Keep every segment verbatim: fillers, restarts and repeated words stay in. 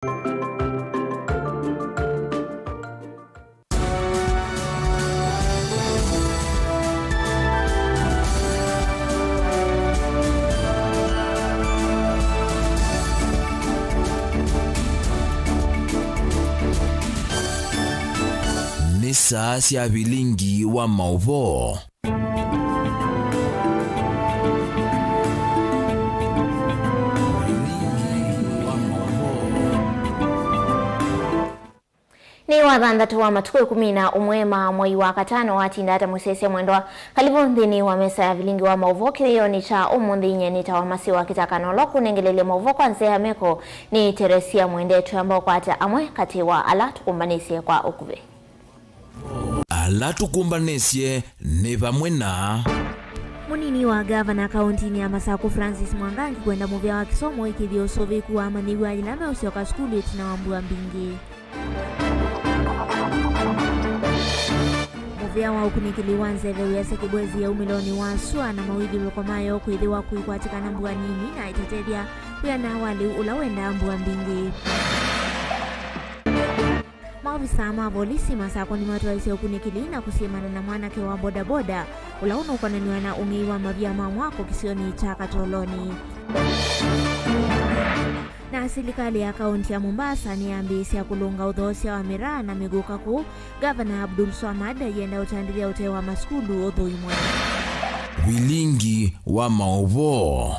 Nĩ saa sya vilingi wa maũvoo. Vilingi wa maũvoo. Nĩ wa thanthatũ wa matukũ ĩkũmi na ũmwe ma mwei wa katano, watinda ata mũsyaĩĩsya mwendwa? Kalĩvũ nthĩnĩ wa mesa ya vilingi wa maũvoo kĩthĩonĩ kya ũmũnthĩ. Nyie nĩtawa Masi wa Kĩtakano, ũla ũkũnengelelya maũvoo kwa nzĩa ya meko nĩ Teresia Mwende. Twĩamba ũkwata amwe katĩ wa ala tũkũmbanĩsye kwa ũkuvĩ. Ala tũkũmbanĩsye nĩ vamwe na. Mũnini wa ngavana kaũntĩnĩ ya Masakũ Francis Mwangangi kwenda mũvĩa wa kĩsomo wĩkĩthye ũsũvĩku wa amanyĩw'a yĩla meũsyoka sukulu ĩtina wa mbua mbingĩ. Mũvĩa wa ũkunĩkĩli wa nzeve wĩasya Kĩbwezi yaumĩlonĩ wa sua na mawĩthyũlũko mayo kwĩthĩwa kũikwatĩkana mbua nini na ĩtatethya wĩana wa lĩu ũla wendaa mbua mbingĩ. Maovisaa ma volisi Masakũ nĩmatwaisye ũkunĩkĩli na kũsyĩmana na mwanake wa bodaboda ũla ũnũkonanĩwa na ũng'ei wa mavia ma mwako kĩsionĩ kya Katolonĩ. Na silikalĩ ya kaũntĩ ya Mombasa nĩyambĩĩsya kũlũnga ũthoosya wa mĩraa na mĩgũka kũu, Ngavana Abdul Swamad ayenda ũtandĩthya ũtee wa masukulu ũthũimwe. Vilingi wa maũvoo.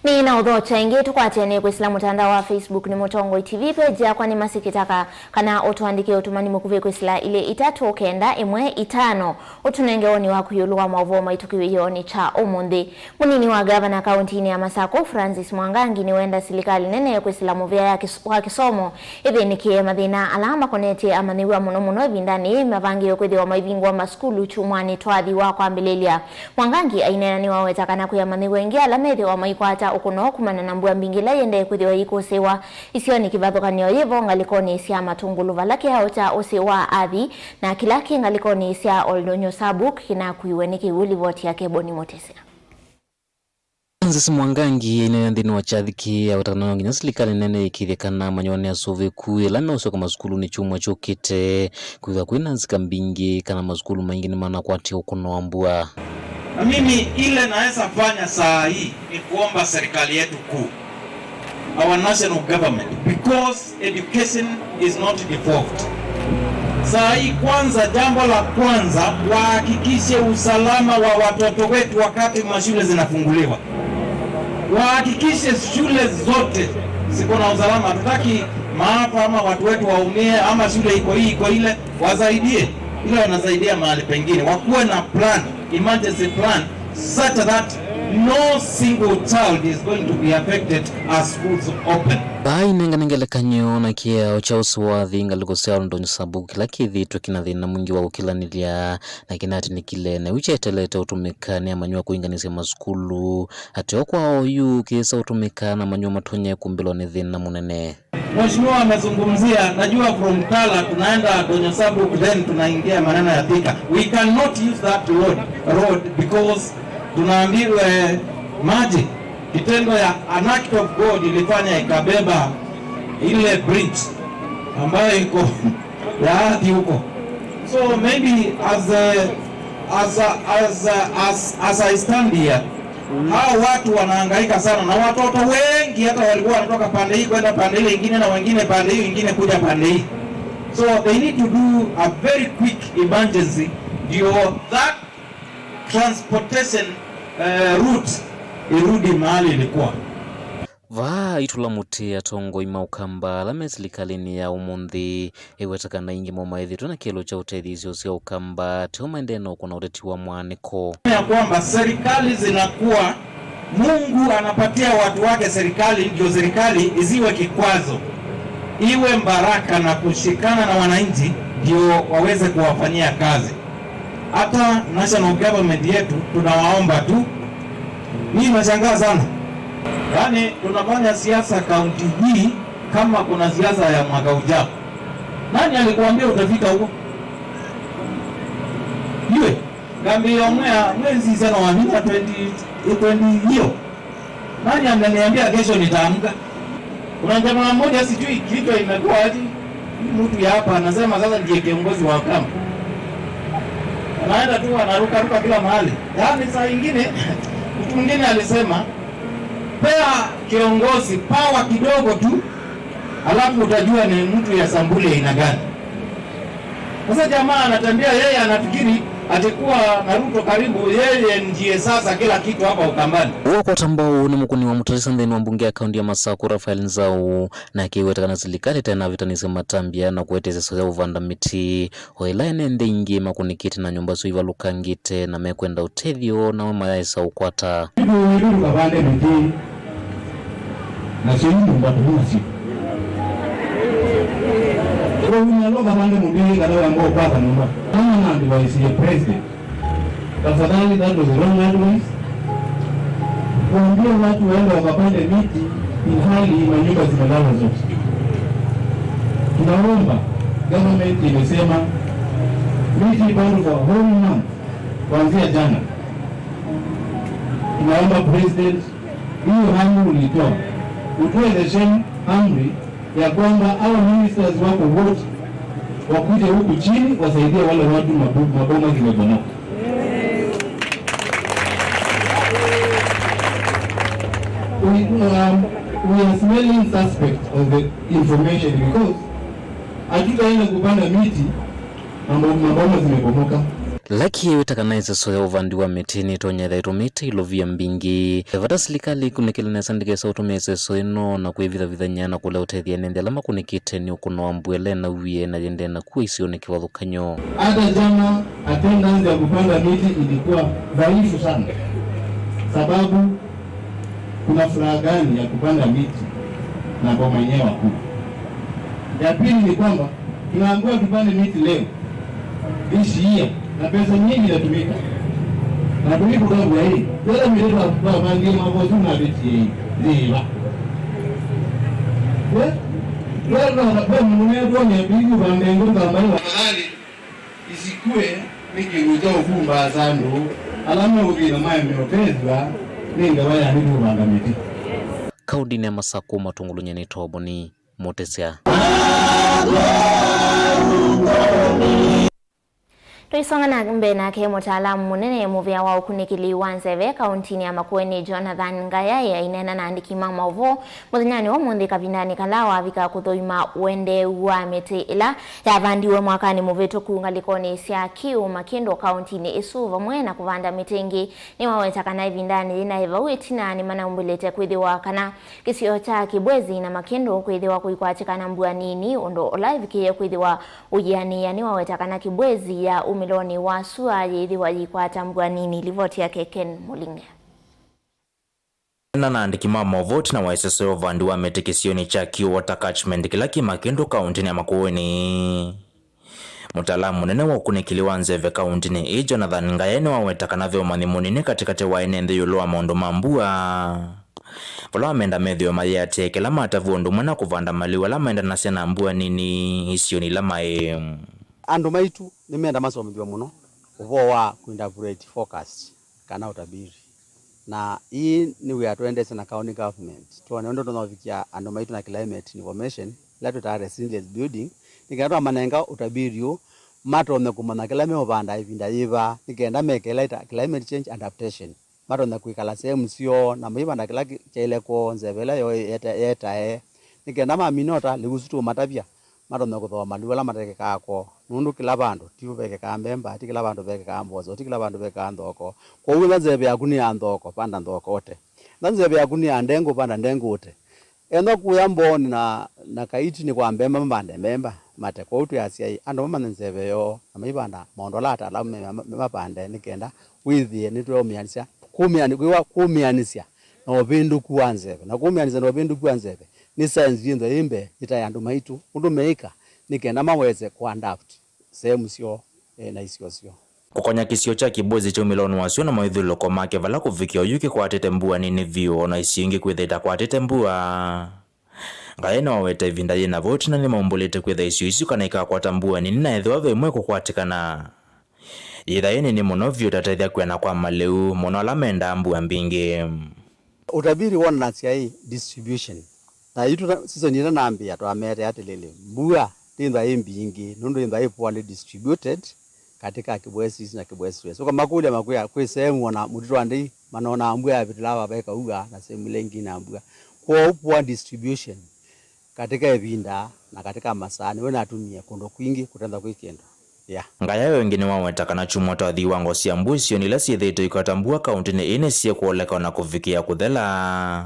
Nĩ na ũthokya ĩngĩ tũkwatene kwĩsĩla mũtandao wa Facebook nĩ Mũtongoi T V, page yakwa nĩ Masi Kĩtaka, kana ũtũandĩke ũtũmani mũkuvĩ kwĩsĩla ilĩ itatũ kenda ĩmwe itano. Ũtũnenge woni waku ĩũlũ wa maũvoo maitũ kĩwĩoonĩ kya ũmũnthĩ. Mũnini wa ngavana kaũntĩnĩ ya Masakũ, Francis Mwangangi, nĩwenda silikalĩ nene kwĩsĩla mũvĩa ya kĩs-, wa kĩsomo ĩthĩnĩkĩe mathĩna ala makonetye amanyĩw'a, mũno mũno ĩvindanĩ yĩĩ mavangĩĩwe kwĩthĩwa maivingũa masukulu kyumwanĩ twathi wa kwambĩlĩlya. Mwangangi aineena nĩwaweta kana kwĩ amanyĩw'a aingĩ ala methĩwa maikwata ũkũno kumana na mbua mbingĩ ila iendee kwĩthĩwa iikũsĩĩwa isionĩ kĩvathũkany'o yĩvo ngalĩkonĩ sya Matungulu vala kĩao kya ũsĩ wa athi na kĩla kĩ ngalĩkonĩ sya Oldonyo Sabuk kĩnakuiwe nĩ kĩw'ũ. Livoti yake Boni Mutisia. Francis Mwangangi aineena nthĩnĩ wa kyathi kĩĩ aweta kana no nginya silikalĩ nene ĩkĩĩthye kana amanyĩw'a nĩ asũvĩku ĩla meũsyoka masukulunĩ kyumwa kyũkĩte, kwĩthĩwa kwĩ na nzika mbingĩ kana masukulu maingĩ nĩmanakwatĩwa ũkũno wa mbua. Na mimi ile naweza fanya saa hii ni kuomba serikali yetu kuu, our national government, because education is not devolved. Saa hii kwanza, jambo la kwanza, wahakikishe usalama wa watoto wetu wakati mashule zinafunguliwa. Wahakikishe shule zote ziko na usalama. Hatutaki maafa ama watu wetu waumie ama shule iko hii, iko ile. Wasaidie, ila wanasaidia mahali pengine. Wakuwe na plan, emergency plan, such that no single child is going to be affected as schools open. Vaa inengane ngelekany'o na kĩao kya ũsĩ wa athi ngalĩko sya Oldonyo Sabuk kĩla kĩthĩĩtwe kĩna thĩna mwingĩ wa ũkĩlanĩlya na kĩnatinĩkile, na yu kyeteelete ũtũmĩka nĩ amanyĩw'a kũinganĩsya masukulu. Ateo kwa oyu kĩĩsa ũtũmĩka na amanyĩw'a matonya kũmbĩlwa nĩ thĩna mũnene. Mheshimiwa amezungumzia, najua from Tala tunaenda Donyo Sabuk, then tunaingia maneno ya Thika. We cannot use that road, road because tunaambiwa, eh, maji. Kitendo ya an act of God ilifanya ikabeba ile bridge ambayo iko ya ardhi huko. So maybe as a, as a, as a, as, as I stand here, hao watu wanahangaika sana, na watoto wengi hata walikuwa wanatoka pande hii kwenda pande ile ingine, na wengine pande hiyo ingine kuja pande hii. So they need to do a very quick emergency, ndio that transportation, eh, route irudi mahali ilikuwa. Vaa aitũla mũtĩ atongoi ma Ũkamba ala me silikalĩnĩ ya ũmũnthĩ. Ĩweta kana aingĩ moo maĩthĩtwe na kĩelo kya ũtethya isio sya Ũkamba, teo maendee na ũkũna ũteti wa mwanĩko. Ya kwamba serikali zinakuwa, Mungu anapatia watu wake serikali, ndio serikali isiwe kikwazo, iwe baraka na kushikana na wananchi, ndio waweze kuwafanyia kazi. Hata national government yetu tunawaomba tu. Mimi nashangaa sana. Yaani, tunafanya siasa kaunti hii kama kuna siasa ya mwaka ujao. Nani alikuambia utafika huko? Iwe, ngambia mwea, mwezi sana wa mina twenty, twenty hiyo. Nani ameniambia kesho nitaamka? Kuna jamaa mmoja sijui kichwa imekuwa aje, hii mtu ya hapa anasema sasa ndiye kiongozi wa kampu. Anaenda tu anaruka ruka kila mahali. Yaani saa ingine mtu mwingine alisema, "Pea kiongozi power kidogo tu, alafu utajua ni mtu ya sampuli ya aina gani." Sasa jamaa anatembea, yeye anafikiri ati kuwa na Ruto karibu, yeye ndiye sasa kila kitu hapa Ukambani. Ũũ kwata mbau nĩ mũkũni wa mũtalisa nthĩnĩ wa mbunge ya kaunti ya Masakũ, Raphael Nzau, na akĩweta kana silikalĩ ĩtenavĩtanĩsye matambya na kũete ĩseso ya ũvanda mĩtĩ, o ĩla ene nthĩ ingĩ makũnĩkĩte na nyũmba syoo ivalũkangĩte na mekwenda ũtethyo, nao mayaĩsa ũkwata. Ĩndĩ ndũkavande mĩtĩ. Nasyo ii nyũmba tũi nasyo. Kwoou nalo kavande mũtĩ kana wamba ũkwata nyũmba. Kama na advice ya president, tafadhali, that was the wrong advice. Kuambia watu waende wakapande miti ilhali manyumba zimelala zote. Tunaomba, government imesema miti ipandwe for a whole month kuanzia jana. Tunaomba president, hiyo amri ulitoa, utoe the same amri ya kwamba hao ministers wako wote wakuje huku chini wasaidie wale watu mabu-, maboma zimebomoka. We, um, we are smelling suspect of the information because hatutaenda kupanda miti Mambo, maboma zimebomoka. Laki ĩweta kana ĩseso ya ũvandi wa mĩtĩ nĩtonya ĩtha ĩtũmĩte ilovia mbingĩ. Ve vata silikalĩ ĩkunĩkĩle nesa ndĩkesa ũtũmĩa ĩseso ĩno na kwĩvithavithany'a na kũlea ũtethya ene nthĩ ala makũnĩkĩte nĩ ũkũno wa mbua ĩla ĩnauwie na yĩendee na kua isionĩ kĩvathũkany'o. Hata jana attendance ya kupanda miti ilikuwa dhaifu sana, sababu kuna furaha gani ya kupanda miti na boma yenyewe hakuna? Ya pili ni kwamba tunaambiwa tupande miti leo, this year, na pesa nyingi inatumika. Na tulipo kwa hii, sasa mimi ndio kwa kwa ndio mabosi na miti hii. Ndio. Eh? Wewe na kwa mwenye ndio ni bibi wa ndengo kama hiyo. Tafadhali isikue nĩ kĩndũ kya ũkumbaa andũ ala meũthĩna maeme ũtethw'a nĩ ngewa ya nĩ kũvanda mĩtĩ. Kaũndĩnĩ ya Masakũ, Matũngũlũ, nyie nĩ Toboni Mũtĩsya. Tũisonga na mbee nake mũtaalamu mũnene mũvĩa wa ũkunĩkĩli wa nzeve kaũntĩnĩ ya Makueni, Jonathan Ngayaĩ, aineena na andĩki ma maũvoo mũthenyanĩ wa ũmũnthĩ kavindanĩ kala wavika kũthũima ũendee wa mĩtĩ ĩla yavandiwe mwakanĩ mũvĩtũku ngalĩkonĩ sya Kiu Makĩndũ kaũntĩnĩ ĩsu, vamwe na kũvanda mĩtĩ ĩngĩ. Nĩwaweta kana ĩvindanĩ yĩnaĩ vau ĩtina nĩmanaumbĩlĩte kwĩthĩwa kana kĩsio kya Kibwezi na Makĩndũ kwĩthĩwa kũikwatĩkana mbua nini, ũndũ ũla ĩvikĩĩe kwĩthĩwa ũyĩanĩĩa. Nĩwaweta kana Kibwezi ya umĩlonĩ wa sua yĩĩthĩwa yĩikwata mbua nini. Livoti yake Ken Mũlinge. Ena na andĩki ma maũvoo ĩtina wa ĩseso ya ũvandi wa mĩtĩ kĩsionĩ kya Kiu Water Catchment kĩla kĩ Makĩndũ kaũntĩnĩ ya Makueni. Mũtaalamu mũnene wa ũkunĩkĩli wa nzeve kaũntĩnĩ ĩĩ, Jonathan Ngayaĩ, nĩwaweta kana ve ũmanyi mũnini katĩkatĩ wa ene nthĩ ĩũlũ wa maũndũ ma mbua, vala wamenda methĩwe mayĩatĩĩe kĩla matavw'a ũndũ ũmwe na kũvanda maliu ala maendanasya na mbua nini isionĩ ila maĩ. Andũ maitũ nĩmenda masomethw'e mũno ũvoo wa kũinterpret forecast kana ũtabiri. Na ii nĩ wĩa tũendete na county government, twone ũndũ tũtonya ũvikĩa andũ maitũ na climate information, ĩla twĩtaa resilience building, nĩ kenda twamanenga ũtabiri ũũ, matonye kũmanya kĩla meũvanda ĩvinda yĩva, nĩ kenda meke ĩla ĩta climate change adaptation, matonye kwĩkala sehemu syoo na maivanda kĩla kĩ-, kyaĩle kwoo, nzeve ĩla yoo yeta-, yetae, nĩ kenda mamina ũta lĩu ũsu tũũmatavya, matonye kũthooa maliu ala matekekaa kwoo, nũndũ kĩla vandũ ti vo vekekaa mbemba, ti kĩla vandũ vekekaa mboso, ti kĩla vandũ vekekaa nthoko. Kwoou ethwa nzeve yaku nĩ ya nthoko, vanda nthoko ũte. Ethwa nzeve yaku nĩ ya ndengũ, vanda ndengũ ũte. Ethwa kũya Mbooni na, na Kaiti nĩ kwa mbemba, mavande mbemba mate. Kwoou twĩ asyai, andũ mamanye nzeve yoo na maivanda maũndũ ala ataalamu me-, me-, mavande nĩ kenda wĩthĩe nĩtweũmĩanĩsya, kũmĩanĩ-, kwĩwa kũmĩanĩsya na ũvĩndũku wa nzeve. Na kũmĩanĩsya na ũvĩndũku wa nzeve nĩ saenzi yĩnthwa yĩ mbee ĩtaĩ andũ maitũ ũndũ meĩka nĩ kenda maweze kũadapt sehemu syoo, eh, na isio syoo. Kũkonya kĩsio kya Kibwezi kyaumĩla ũnĩ wasyo na maithyũlũlũko make vala kũvikĩa oyu kĩkwatĩte mbua nini vyũ, o na isio ingĩ kwĩthĩa itakwatĩte mbua. Ngayaĩ nĩwaweta ĩvinda yĩ navo ĩtina nĩmaumbũlĩte kwĩtha isio isu kana ikakwata mbua nini na ethĩwa ve ĩmwe ĩkũkwatĩkana. Yĩtha yĩ nini mũno vyũ ĩtatethya kwĩana kwa malĩu, mũno ala mendaa mbua mbingĩ. Ũtaviri wonanasya ĩ distribution. Na yu tũta-, season ĩtanambĩĩa, twameete atĩlĩlĩ, mbua ndĩthwa ĩ mbingĩ, nũndũ ĩthwa ĩ poorly distributed katika Kibwezi East na Kibwezi West. Ũkamakũlya makwĩa, kwĩ sehemu ona mũtitũ wa ndei manonaa mbua yavĩtĩla vava ĩkaua, na sehemu ila ingĩ na mbua. Kwoou poor distribution katika ĩvinda na katika masaa nĩw'o natumie kũndũ kwingĩ kũtenda kwĩ kĩndũ. Yeah. Ngayaĩ ĩngĩ nĩwaweta kana kyumwa twathi iwango sya mbua isionĩ ila syĩthĩĩtwe ikwata mbua kaũntĩnĩ ĩĩ nĩsyĩkwoleka ona kũvikĩa kũthela.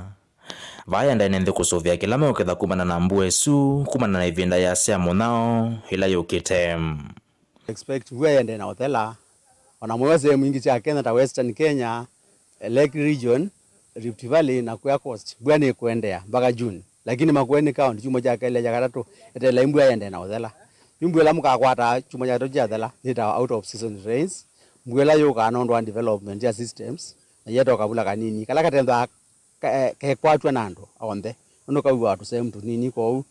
Vaa ĩendae nĩ nthĩ kũsũvĩa kĩla meũketha kumana na mbua ĩsu, kumana na ĩvinda yĩasa ya mũnyao ĩla yũkĩte. Expect mbua ĩendee na ũthela, ona mũyo sehemu ingĩ sya Kenya ta Western Kenya, Lake Region, Rift Valley na kũya Coast, mbua nĩkũendeea mpaka June. Lakini Makueni County, kyumwa kya kelĩ na kya katatũ, eteelai mbua ĩendee na ũthela. Yu mbua ĩla mũkakwataa kyumwa kya katatũ kyathela yĩtawa out of season rains, mbua ĩla yũkaa nũndũ wa development ya systems, na yĩeta o kavula kanini kala katethwaa ka-, kekwatw'a na andũ onthe, nũndũ kauaa tũsehemu tũnini, kwoou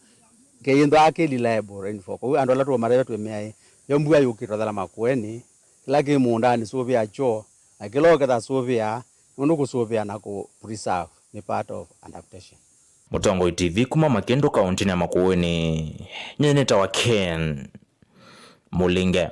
keyĩthwaa kĩ reliable rainfall. Kwoou andũ ala tũũmatavya twĩmĩae, yo mbua yũkĩte ũthela Makueni, kĩla kĩ mũũndanĩ sũvĩa kyoo, na kĩla ũketha sũvĩa, nũndũ kũsũvĩa na kũ preserve nĩ part of adaptation. Mũtongoi T V kuma Makĩndũ kaũntĩnĩ ya Makueni, nyie nĩtawa Ken Mũlinge.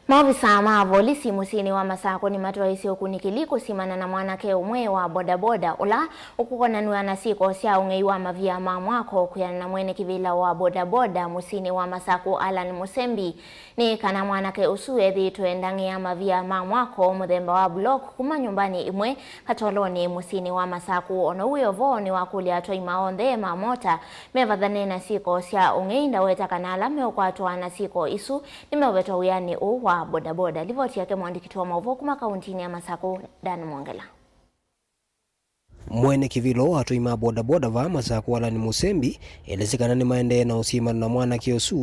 Maovisaa ma volisi mũsyĩnĩ wa Masakũ nĩmatwaĩĩsye ũkunĩkĩli kũsimana na mwanake ũmwe wa bodaboda ũla ũkũkonanw'a na syĩko sya ũng'ei wa mavia ma mwako kwĩana na mwene kĩvĩla wa bodaboda mũsyĩnĩ wa Masakũ, Allan Mũsembi, nĩ kana mwanake ũsu ethĩĩtwe endang'ĩa mavia ma mwako mũthemba wa block kuma nyũmbanĩ ĩmwe Katolonĩ mũsyĩnĩ wa Masakũ. Ona ũu wĩ o vo, nĩwakũlya atwai ma onthe ma mota mevathane na syĩko sya ũng'ei, ndaweta kana ala meũkwatwa na syĩko isu nĩmeũvetwa wĩanĩ ũũ wa bodaboda. Livoti yake mwandĩki witũ wa maũvoo kuma kauntinĩ ya Masakũ, Dan Mwongela. Mwene kĩvĩla wa atwai ma bodaboda vaa Masakũ, Allan Mũsembi, elesye kana nĩmaendee na ũsyĩmano na mwanake ũsu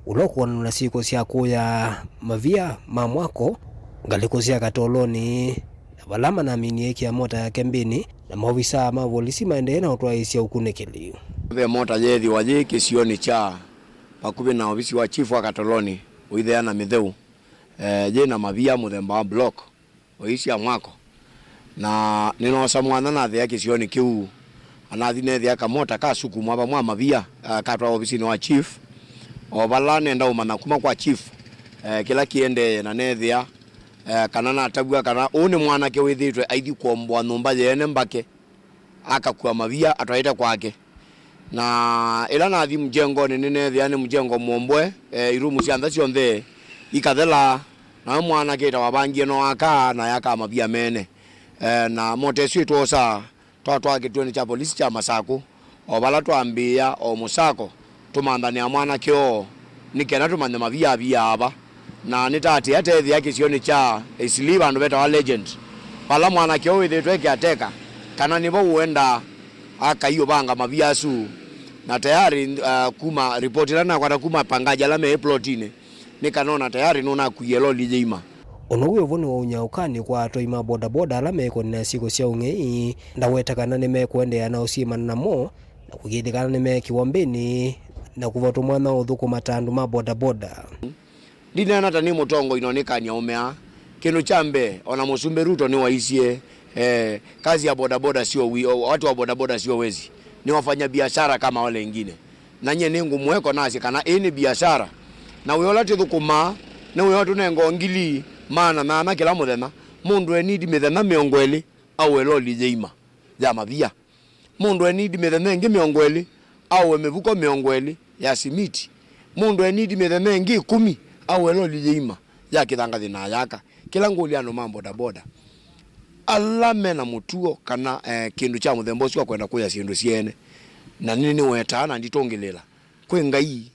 ũla ũkũkonanw'a na syĩko sya kũya mavia ma mwako ngalĩko sya Katolonĩ, na vala manaminie ekĩa mota yake mbĩnĩ, na maovisaa ma volisi maendee na ũtwaĩĩsya ũkunĩkĩli. Ve mota yeethĩwa yĩ kĩsionĩ kya vakuvĩ na ovisi wa chief wa Katolonĩ ũitheana mĩtheu, eh, yĩ na mavia mũthemba wa block, o ii sya mwako. Na nĩnoosa mwanya nathea kĩsionĩ kĩu, na nathi neethĩa kamota kasukumwa vamwe na mavia, ah, katwawa ovisinĩ wa chief, o vala nenda ũmanya kuma kwa chief, eh, kĩla kĩendee, na neethĩa, eh, kana natavw'a kana ũũ nĩ mwanake wĩthĩĩtwe aithi kũomboa nyũmba yeene mbake, akakua mavia atwaĩte kwake. Na ĩla nathi mũkyengonĩ, nĩneethĩa nĩ mũkyengo mũomboe, e, irumu sya nza syonthe ikathela, nawe mwanake ĩta wavangie no akaa, na yakaa mavia mene. E, na mota ĩsu ĩtwosa, twatwaa kĩtuonĩ kya volisi kya Masakũ, o vala twambĩĩa o mũsako, tũmanthanĩa mwanake oo, nĩ kenda tũmanye mavia aviaa va. Na nĩtaatĩĩa teethĩa kĩsionĩ kya Eastleigh vandũ vetawa Legend, vala mwanake ũũ wĩthĩĩtwe e caretaker, kana nĩvo ũendaa akai ũvanga mavia asu. Na tayari, uh, kuma ripoti ĩla nakwata kuma pangaji ala me plotinĩ, nĩ kana ona tayari nũnakuie loli yĩima. Ũndũ wĩ o vo nĩ wa ũnyaũkanĩ kwa atwai ma bodaboda ala mekonĩ na syĩko sya ũng'ei, ndaweta kana nĩmekũendeea na ũsyĩmano namo, na kũkĩĩthya kana nĩmeekĩwa mbĩnĩ na kũvatwa mwanya wa ũthũkũma ta andũ ma bodaboda. Ndineena ta nĩ mũtongoi no nĩkany'a ũmea. Kĩndũ kya mbee, ona Mũsumbĩ Ruto nĩwaisye, eh, kazi ya bodaboda sio wi-, o, watu wa bodaboda sio wezi, ni wafanya biashara kama wale wengine. Na nyie nĩngũmũeko nasye kana ĩĩ nĩ biashara. Na wĩa ũla tũthũkũmaa nĩ wĩa ũtũnenga o ngili maana maana kĩla mũthenya. Mũndũ e need mĩthenya mĩongo ĩlĩ aũe loli yĩima ya mavia. Mũndũ e need mĩthenya ĩngĩ mĩongo ĩlĩ aũe mĩvuko mĩongo ĩlĩ ya simiti. Mũndũ e need mĩthenya ĩngĩ ĩkũmi aũe loli yĩima ya kĩthangathĩ na ayaka. Kĩla ngũlya andũ ma bodaboda ala mena mũtuo kana, eh, kĩndũ kya mũthemba ũsu wa kwenda kũya syĩndũ syeene, na nĩ nĩwetaa na nditũngĩlĩĩla, kwĩ Ngai,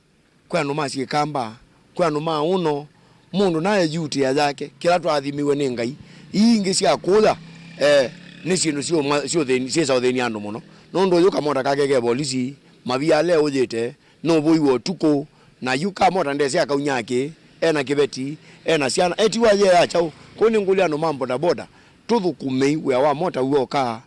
kwĩ andũ ma syĩkamba, kwĩ andũ ma ũno, mũndũ naeyutĩa yake, kĩla twaathimiwe nĩ Ngai. Ii ingĩ sya kũya, eh, nĩ syĩndũ syĩ ũma-, syĩ ũthĩni-, syĩsa ũthĩni andũ mũno. Nũndũ ũyũ kamota kake ke volisi, mavia ala eũyĩte, nũvũiwe ũtukũ, na yu kamota ndesĩ akaunya akĩ, ena kĩveti, ena syana, etiwa ye ya kyaũ. Kwoou nĩngũlya andũ ma bodaboda, tũthũkũmei wĩa wa mota w'oka.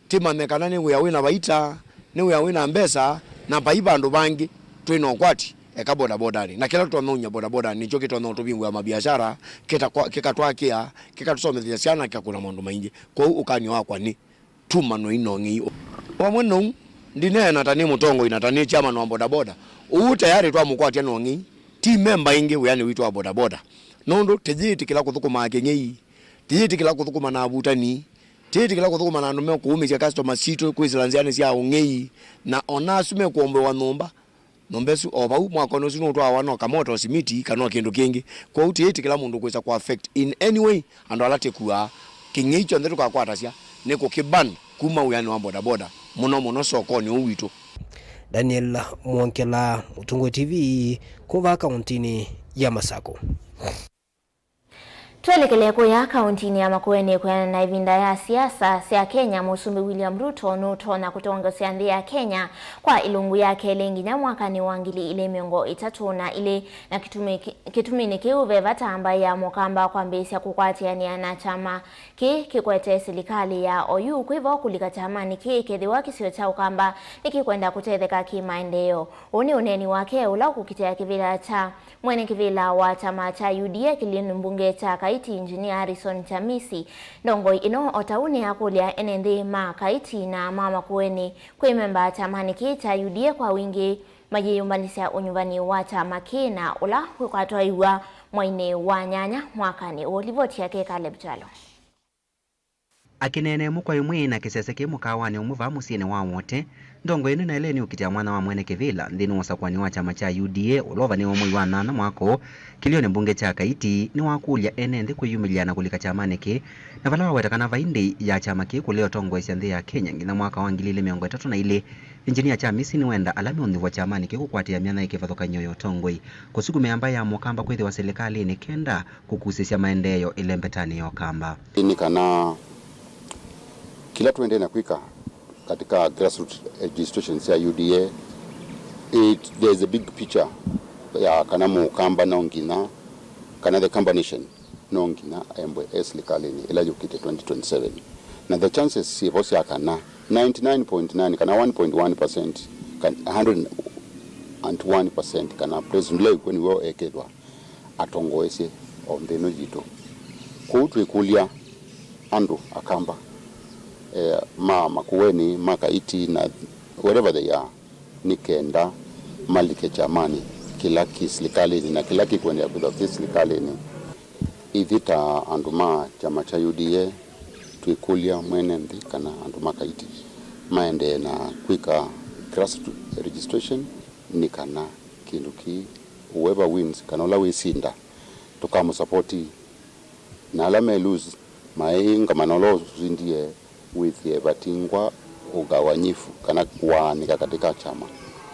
Tĩmanye kana nĩ wĩa wĩ na vaita, nĩ wĩa wĩ na mbesa, na vai vandũ vangĩ twĩ na ũkwati eka bodabodanĩ. Na kĩla tũtonya ũnyia bodabodanĩ nĩkyo kĩtonya ũtũvingũĩa mabiashara, kĩtakwa-, kĩkatwakĩa, kĩkatũsomethesya syana, kĩkakũna maũndũ maingĩ. Kwoou ũkany'o wakwa nĩ, tũmanw'ei na ũng'ei. Vamwe nou, ndineena ta nĩ mũtongoi na ta nĩ chairman wa bodaboda. Ũu tayarĩ twamũkwatya na ũng'ei, ti memba ĩngĩ wĩanĩ witũ wa bodaboda. Nũndũ tĩyĩtĩkĩla kũthũkũmaa kĩng'ei, tĩyĩtĩkĩla kũthũkũma na avutani, tĩyĩtĩkĩla kũthũkũma na andũ mekũũmĩsya customer sitũ kwĩsĩla nzĩanĩ sya ũng'ei, na ona asu mekũombewa nyũmba. Nyũmba ĩsu o vau, mwakonĩ ũsu nũtwawa no kamoto, simiti, kana o kĩndũ kĩngĩ. Kwoou tĩyĩtĩkĩla mũndũ kwĩsa kũ affect in any way andũ ala tĩkuaa. Kĩng'ei kyonthe tũkakwatasya nĩ kũkĩ ban kuma wĩanĩ wa bodaboda, mũno mũno sokonĩ ũũ witũ. Daniel Mwongela, Mũtongoi T V, kuma kaũntĩnĩ ya Masakũ. Twelekele kũya kaũntĩnĩ ya Makueni kwĩanana na ĩvinda ya siasa sya Kenya, Mũsumbĩ William Ruto nũtonya kũtongoesya nthĩ ya Kenya kwa ĩlungu ya kelĩ nginya mwakanĩ wa ngili ilĩ mĩongo ĩtatũ na ilĩ, na kĩtumi-, kĩtuminĩ kĩu ve vata mbaĩ ya Mũkamba kwambĩĩsya kũkwatĩanĩa na kyama kĩĩ kĩkwete silikalĩ ya oyu. Kwĩ vo kũlika kyamanĩ kĩĩ kethĩwa kĩsio kya Ũkamba nĩkĩkwenda kũtetheka kĩ-maendeeo. Ũũ nĩ ũneeni wake ũla ũkũkitĩa kĩvĩla kya Mwene kĩvĩla wa kyama kya U D A kĩlĩonĩ mbunge kya Kaiti, Engineer Harrison Chamisi. Ndongoi ĩno o ta ũu nĩyakũlya ene nthĩ ma Kaiti na ma Makueni kwĩ memba kyamanĩ kĩĩ kya U D A kwa wingĩ mayĩyũmbanĩsya ũnyuvani wa kyama kĩĩ na ũla ũkatwaiwa mweinĩ wa nyanya mwakanĩ ũũ. Livoti yake Caleb Kyalo. Akĩneena ĩmwe kwa ĩmwe na kĩsese kĩ mũkaawanĩ ũmwe vaa mũsyĩnĩ wa Wote, ndongoi ĩno naĩle nĩ ũkitĩa mwanya wa mwene kĩvĩla nthĩnĩ wa ũsakũani wa kyama kya U D A ũla ũvanĩwe mwei wa nyanya mwaka ũũ kĩlĩonĩ mbunge kya Kaiti, nĩwakũlya ene nthĩ kwĩyumĩlya na kũlika kyamanĩ kĩĩ, na vala waweta kana vai ndĩi ya kyama kĩĩ kũlea ũtongoesya nthĩ ya Kenya nginya mwaka wa ngili ilĩ mĩongo ĩtatũ na ilĩ. Engineer Chamisi nĩwenda ala meũnthĩvwa kyamanĩ kĩĩ kũkwatĩĩa myanya ya kĩvathũkany'o ya ũtongoi kũsukumĩa mbaĩ ya Mũkamba kwĩthĩwa silikalĩnĩ kenda kũkusĩsya maendeeo ĩlembetanĩ ya Ũkamba. Nĩ kana kĩla tũendee na kwĩka katika grassroots registration sya U D A, it, there is a big picture ya kana Mũkamba no nginya, kana the Kamba Nation no nginya embwe e silikalĩnĩ ĩla yũkĩte twenty twenty-seven. Na the chances syĩvo sya kana ninety-nine point nine kana one point one percent, kan-, a hundred and one percent kana President ũla wĩ kw'o nĩwe ekethwa atongoesye o nthĩ ĩno yitũ. Kwoou twĩkũlya andũ Akamba, eh, ma Makueni, ma Kaiti, na wherever they are, nĩ kenda malike kyamanĩ kĩla kĩ silikalĩnĩ na kĩla kĩkũendeea kwĩthwa kĩ silikalĩnĩ. Ithyĩ ta andũ ma kyama kya U D A, twĩkũlya mwene nthĩ kana andũ ma Kaiti maendee na kwĩka grassroots registration, nĩ kana kĩndũ kĩĩ, whoever wins, kana ũla wĩsinda, tũkamũsapoti, na ala me lose, maĩngamana ũla ũsindie, wĩthĩe vatingwa ũgawanyifu kana kũaanĩka katika kyama.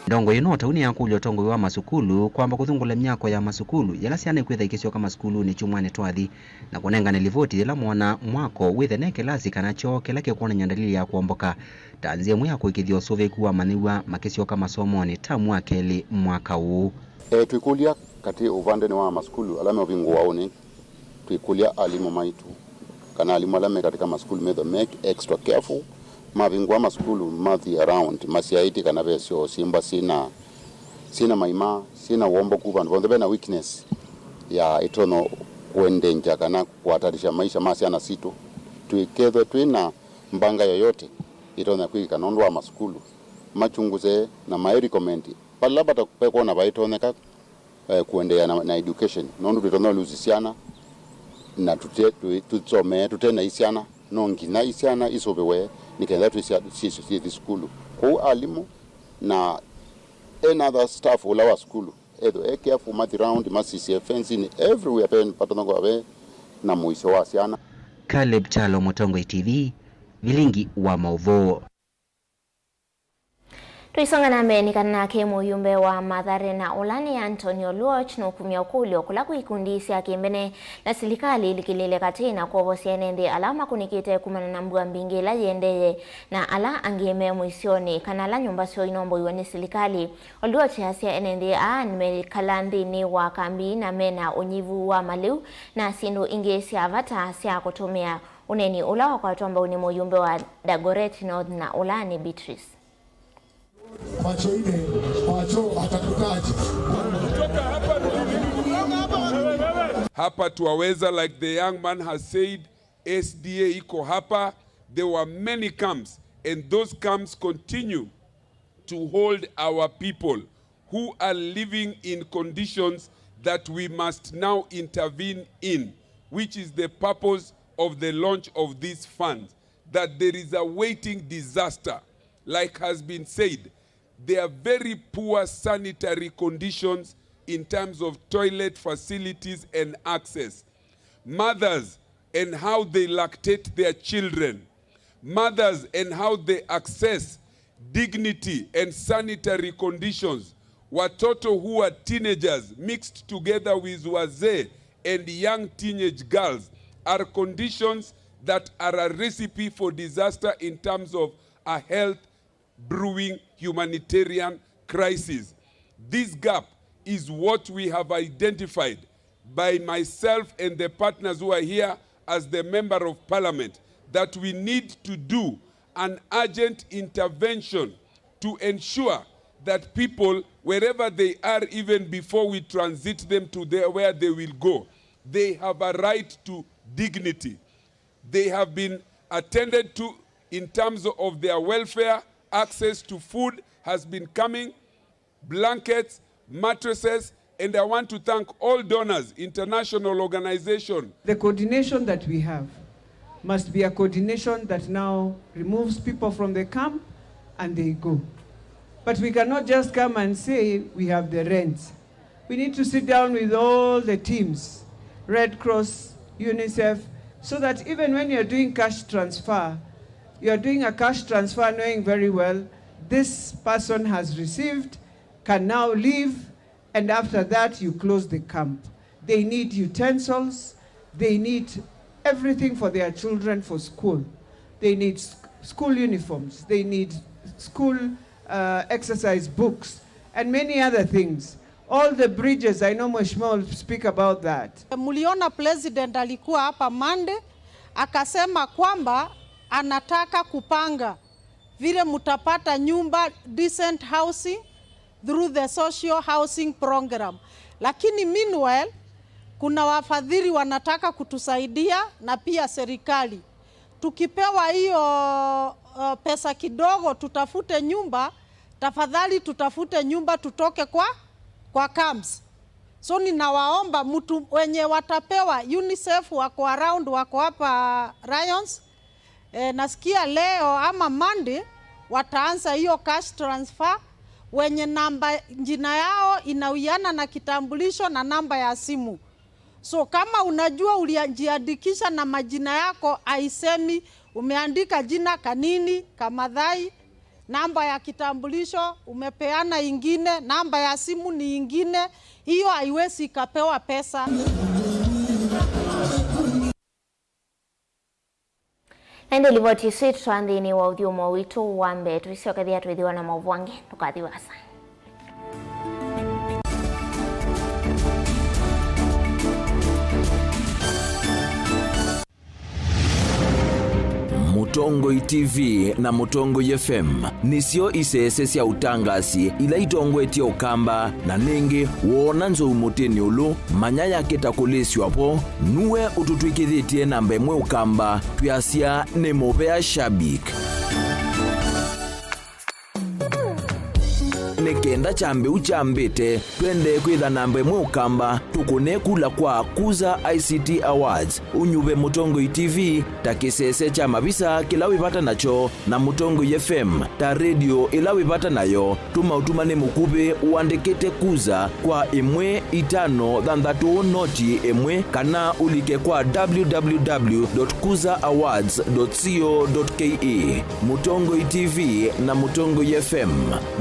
Ndongoi ĩno o ta ũu nĩyakũlya ũtongoi wa masukulu kwamba kũthũngũla myako ya masukulu yĩla syana ikwĩtha ikĩsyoka masukulunĩ kyumwanĩ twathi, na kũnengane livoti yĩla moona mwako wĩthe ne kĩlasi kana kyoo kĩla kĩkwonany'a ndalili ya kũomboka, ta nzĩa ĩmwe ya kũĩkĩĩthya ũsũvĩĩku wa amanyĩw'a makĩsyoka masomonĩ tamu wa kelĩ mwaka ũũ. E, twĩkũlya katĩ ũvandenĩ wa masukulu ala meũvingũa ũnĩ, twĩkũlya alimũ maitũ kana alimũ ala me katika masukulu methwe me extra careful, mavingũa masukulu, mathi around masyaĩtye kana ve syoo syĩmba syĩna, syĩna maima, syĩna womboku, vandũ vonthe vena weakness ya ĩtonya kũendenja kana kũatarisha maisha ma syana sitũ. Twĩkethwe twĩ na mbanga yoyote ĩtonya kwĩkĩka nũndũ wa masukulu, machunguze na maĩ recommend vala vata vekwona vaitonyeka, eh, kũendeea na, na education, nũndũ twĩtonya lose syana na tũte, tũ-, tũsomee tũte na syana. No nginya syana isũvĩwe nĩ kenda twĩsya syĩsyo syĩthi sukulu. Kwoou alimũ na any other staff ũla wa sukulu ethwe e careful, mathi round, masisye fencing everywhere, pe, patongoa ve na mũisyo wa syana. Caleb Kyalo, Mũtongoi T V, vilingi wa maũvoo. Tũisonga na mbee, nĩ kana nake mũyumbe wa Mathare na ũla nĩ Anthony Oluoch nũkumya ũkũlyo kũla kwĩ ikundi sya kĩmbene na silikalĩ ilikĩlĩle katĩ na kwovosya ene nthĩ ala makũnĩkĩte kumana na mbua mbingĩ ĩla yĩendee na ala angĩ me mũisyonĩ kana ala nyũmba syoo inomboiwe nĩ silikalĩ. Oluoch asya ene nthĩ aa nĩmekala nthĩnĩ wa kambi na mena ũnyivu wa malĩu na syĩndũ ingĩ sya vata sya kũtũmĩa. Ũneeni ũla wakwatwa mbau nĩ mũyumbe wa Dagoretti North na ũla nĩ Beatrice. Macho ine, macho atakutaje. Hapa Twaweza, like the young man has said, S D A iko hapa. There were many camps, and those camps continue to hold our people who are living in conditions that we must now intervene in, which is the purpose of the launch of these funds, that there is a waiting disaster. Like has been said, there are very poor sanitary conditions in terms of toilet facilities and access. Mothers and how they lactate their children, mothers and how they access dignity and sanitary conditions, watoto who are teenagers mixed together with wazee and young teenage girls are conditions that are a recipe for disaster in terms of a health brewing humanitarian crisis. This gap is what we have identified by myself and the partners who are here as the Member of Parliament, that we need to do an urgent intervention to ensure that people, wherever they are, even before we transit them to there where they will go, they have a right to dignity. They have been attended to in terms of their welfare. Access to food has been coming, blankets, mattresses, and I want to thank all donors, international organization. The coordination that we have must be a coordination that now removes people from the camp and they go. But we cannot just come and say we have the rents. We need to sit down with all the teams, Red Cross, UNICEF, so that even when you're doing cash transfer, you're doing a cash transfer knowing very well this person has received, can now leave, and after that you close the camp. They need utensils, they need everything for their children for school. They need s-, school uniforms, they need school, uh, exercise books, and many other things. All the bridges, I know Mheshimiwa will speak about that. Mliona President alikuwa hapa Monday, akasema kwamba anataka kupanga vile mtapata nyumba, decent housing through the social housing program. Lakini meanwhile, kuna wafadhili wanataka kutusaidia na pia serikali. Tukipewa hiyo, uh, pesa kidogo tutafute nyumba, tafadhali tutafute nyumba tutoke kwa, kwa camps. So ninawaomba mtu wenye watapewa, UNICEF wako around, wako hapa Lions. E, nasikia leo ama Monday wataanza hiyo cash transfer, wenye namba, jina yao inawiana na kitambulisho na namba ya simu. So kama unajua ulijiandikisha na majina yako haisemi, umeandika jina Kanini, Kamathai, namba ya kitambulisho umepeana ingine, namba ya simu ni ingine, hiyo haiwezi ikapewa pesa. Na ĩndĩ livoti isu ĩtũtwaa nthĩnĩ wa ũthyũmũo witũ wa mbee. Tũisyokethya twĩthĩwa na maũvoo angĩ, ndũkathi vaasa. Mũtongoi T V na Mũtongoi F M nĩsyo isese sya ũtangasi ila itongoetye Ũkamba, na nĩngĩ woona nzou mũtĩnĩ ũlũ, manya yake ta kũlĩsw'a vo. Nue ũtũtw'ĩkĩthĩtye namba ĩmwe Ũkamba, twĩasya nĩ mũvea shabik. Nĩ Kenda kyambĩu kyambĩte, twendee kwĩtha namba ĩmwe Ũkamba, tũkũne kula kwa Kuza I C T Awards, ũnyuve Mũtongoi T V ta kĩsese kya mavisa kĩla wĩ vata nakyo, na Mũtongoi F M ta redio ĩla wĩ vata nayo. Tũma ũtumani mũkuvĩ ũandĩkĩte Kuza kwa ĩmwe itano thanthatũ noti ĩmwe, kana ũlike kwa W W W dot kuza awards dot co dot K E. Mũtongoi T V na Mũtongoi F M,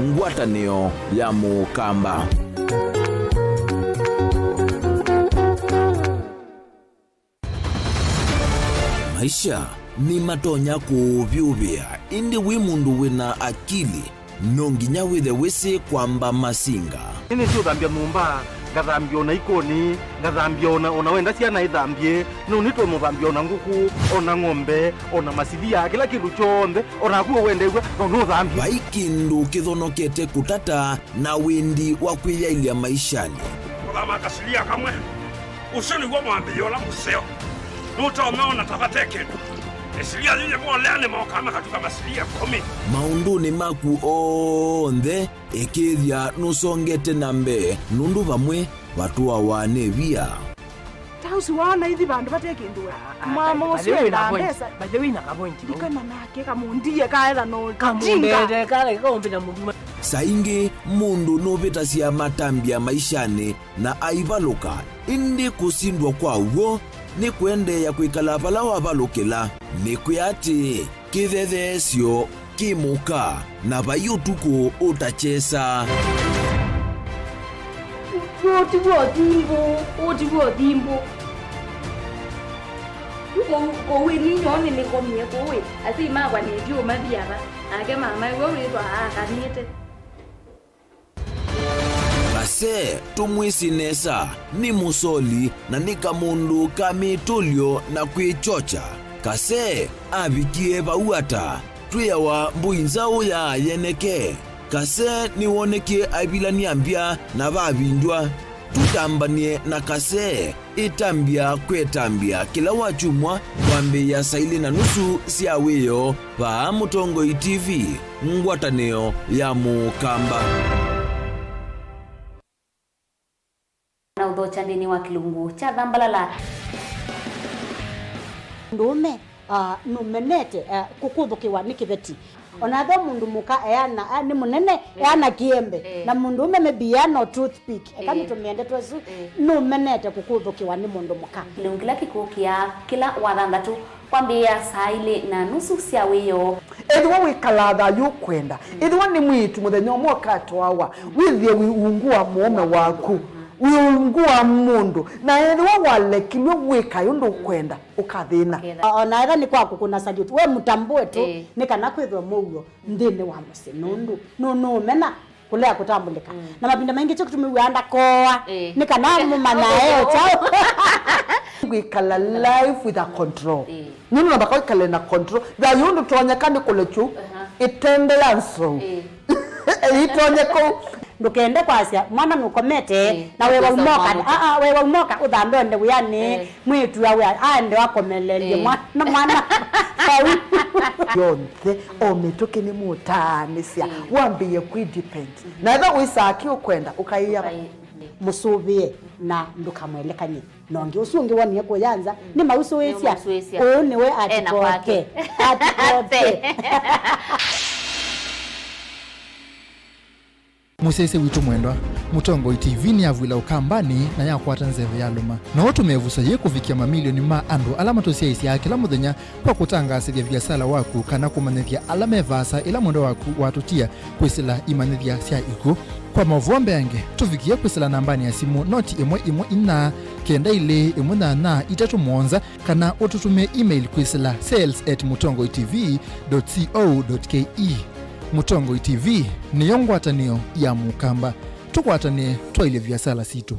ngwatanĩo ya Mũkamba. Maisha nĩmatonya kũũvyũvĩa, ĩndĩ wĩ mũndũ wĩna akili, no nginya wĩthe wĩsĩ kwamba masinga. Nĩnĩsĩ ũthambya nyũmba, ngathambya ona ikoni, ngathambya ona, ona wenda syana ithambye, no nĩtũmũthambya ona ngũkũ, ona ng'ombe, ona masilia, kĩla kĩndũ kyonthe, ona naku wendew'a, no nũthambye. Vai kĩndũ kĩthonokete kũtata na wĩndi wa kwĩyaĩlya maishanĩ. Kũthama kasilia kamwe. Ũsu nĩw'o mwambĩĩo ũla mũseo. Nũtonya ona ta vate kĩndũ. Ĩsilia yu yĩvolea nĩmokaa makatuka masilia ĩkũmi. Maũndũnĩ maku onthe, ĩkĩĩthya nũsongete na mbee, nũndũ vamwe vatũawa nĩ via. Ta ũsu waona ithi vandũ vate kĩndũ we. Mama ũsu enda mbesa. By the way, na kavointi vau. Ikana nake kamundie kaetha no kamundete kale kaumbina munduma. Saa ingĩ mũndũ nũvĩtasya matambya maishanĩ na aivalũka, ĩndĩ kũsindwa kwa w'o nĩ kũendeea kwĩkala vala wavalũkĩla. Nĩkwĩa atĩĩ, kĩthetheesyo kĩ mũka, na vai ũtukũ ũtakyesa. Ũũ ti w'o thimbũ, ũũ ti w'o thimbũ. Yu kũu, kũu ĩni nyoo nĩnĩkomie kũu ĩ, asyai makwa nĩtyu ũmathi ava, nake mama ĩwe wĩthwa aakanĩte. Kase, tũmwĩsĩ nesa, nĩ mũsoli na nĩ kamũndũ ka mĩtũlyo na kwĩkyokya. Kase avikie vau ata? Twĩawa mbũi nzaũ ya yeneke. Kase nĩwonekie aivilany'a mbya na vavindw'a. Tũtambany'e na Kase. Ĩtambya kwĩ ĩtambya kĩla wakyumwa kwambĩĩa saa ilĩ na nusu sya wĩoo, vaa Mũtongoi T V, ngwatanĩo ya Mũkamba. Na ũthokya nthĩnĩ wa kĩlungu kya Thambalala. Mũndũũme, ah, nũmenete, ah, kũkũthũkĩwa nĩ kĩveti. Ona ethĩwa mũndũ mũka eana, a, nĩ mũnene, eh, eana kĩembe, eh, na mũndũũme maybe eana o toothpick, eka, eh, nĩtũmĩe ndeto ĩsu, eh, nũmenete kũkũthũkĩwa nĩ mũndũ mũka. Kĩlungu kĩla kĩkũkĩa kĩla wathanthatũ kwambĩĩa saa ilĩ na nusu sya wĩoo. Ethĩwa wĩkalaa thayũ ũkwenda, ethĩwa nĩ mwĩĩtu mũthenya ũmwe ũkatwawa, wĩthĩe wĩ ungu wa mũũme waku, wĩ ungu wa mũndũ, na ethĩwa walekilw'e wĩkae ũndũ ũkwenda, ũkathĩna. Ũkethĩa. O-, ona etha nĩ kwa kũkũna salute, we mũtambũe tu, ĩĩ, nĩ kana kwĩthwe mũuo nthĩnĩ wa mũsyĩ, nũndũ nũ-, nũũmena kũlea kũtambũlĩka. Mm. Na mavinda maingĩ kyo kĩtũmĩw'aa ndakoa, ĩĩ, nĩ kana mũmanya e kyaũ. Kwĩkala life with a control. Ĩĩ. Nũndũ namba kwĩkale na control. Thayũ ndũtonyeka nĩ kũlekyu, aha, ĩtende ya nsou. Ĩĩ. Ĩtonye kũu. Ndũkende kwasya, mwana nũkomete, ĩĩ, na wewa ũkwĩsa ũmoka, ũmwamũka. Aa, wewa ũmoka, ũthambe ũende wĩanĩ, ĩĩ, mwĩĩtu awe aende akomeleelye, ĩĩ, mwana, mwana. Vau. Yonthe, o mĩtũkĩ nĩ mũtaanĩsya, ĩĩ, wambĩĩe kwĩ depend. Mhm. Na ethwa wĩsaa kĩ ũkwenda, ũkaĩa. Ũkaĩ-, ĩĩ. Mũsũvĩe na ndũkamwelekany'e. Na ũngĩ ũsu ũngĩ wonie kũya nza, mm, nĩmausũĩsya. Nĩmausũĩsya. Ũũ nĩwe ena kwake. Atikoke. Atikoke. Mũsyaĩĩsya witũ mwendwa, Mũtongoi T V nĩyavw'ĩla Ũkambanĩ na yakwata nzeve ya lũma. No ũtũme ĩvuso yĩĩ kũvikĩa mamilioni ma andũ ala matũsyaĩĩsyaa kĩla mũthenya kwa kũtangaasĩthya viasala waku kana kũmanyĩthya ala me vaasa ĩla mwendwa waku watũtia kwĩsĩla imanyĩthya sya ikw'ũ. Kwa maũvoo mbeange, tũvikĩe kwĩsĩla nambanĩ ya simũ noti ĩmwe ĩmwe inya kenda ilĩ ĩmwe nyanya itatũ mũonza, kana ũtũtũmĩe email kwĩsĩla sales at mũtongoi T V dot co dot K E. Mũtongoi T V nĩyo ngwatanĩo ya Mũkamba. Tũkwatanĩe twaĩlye viasala sitũ.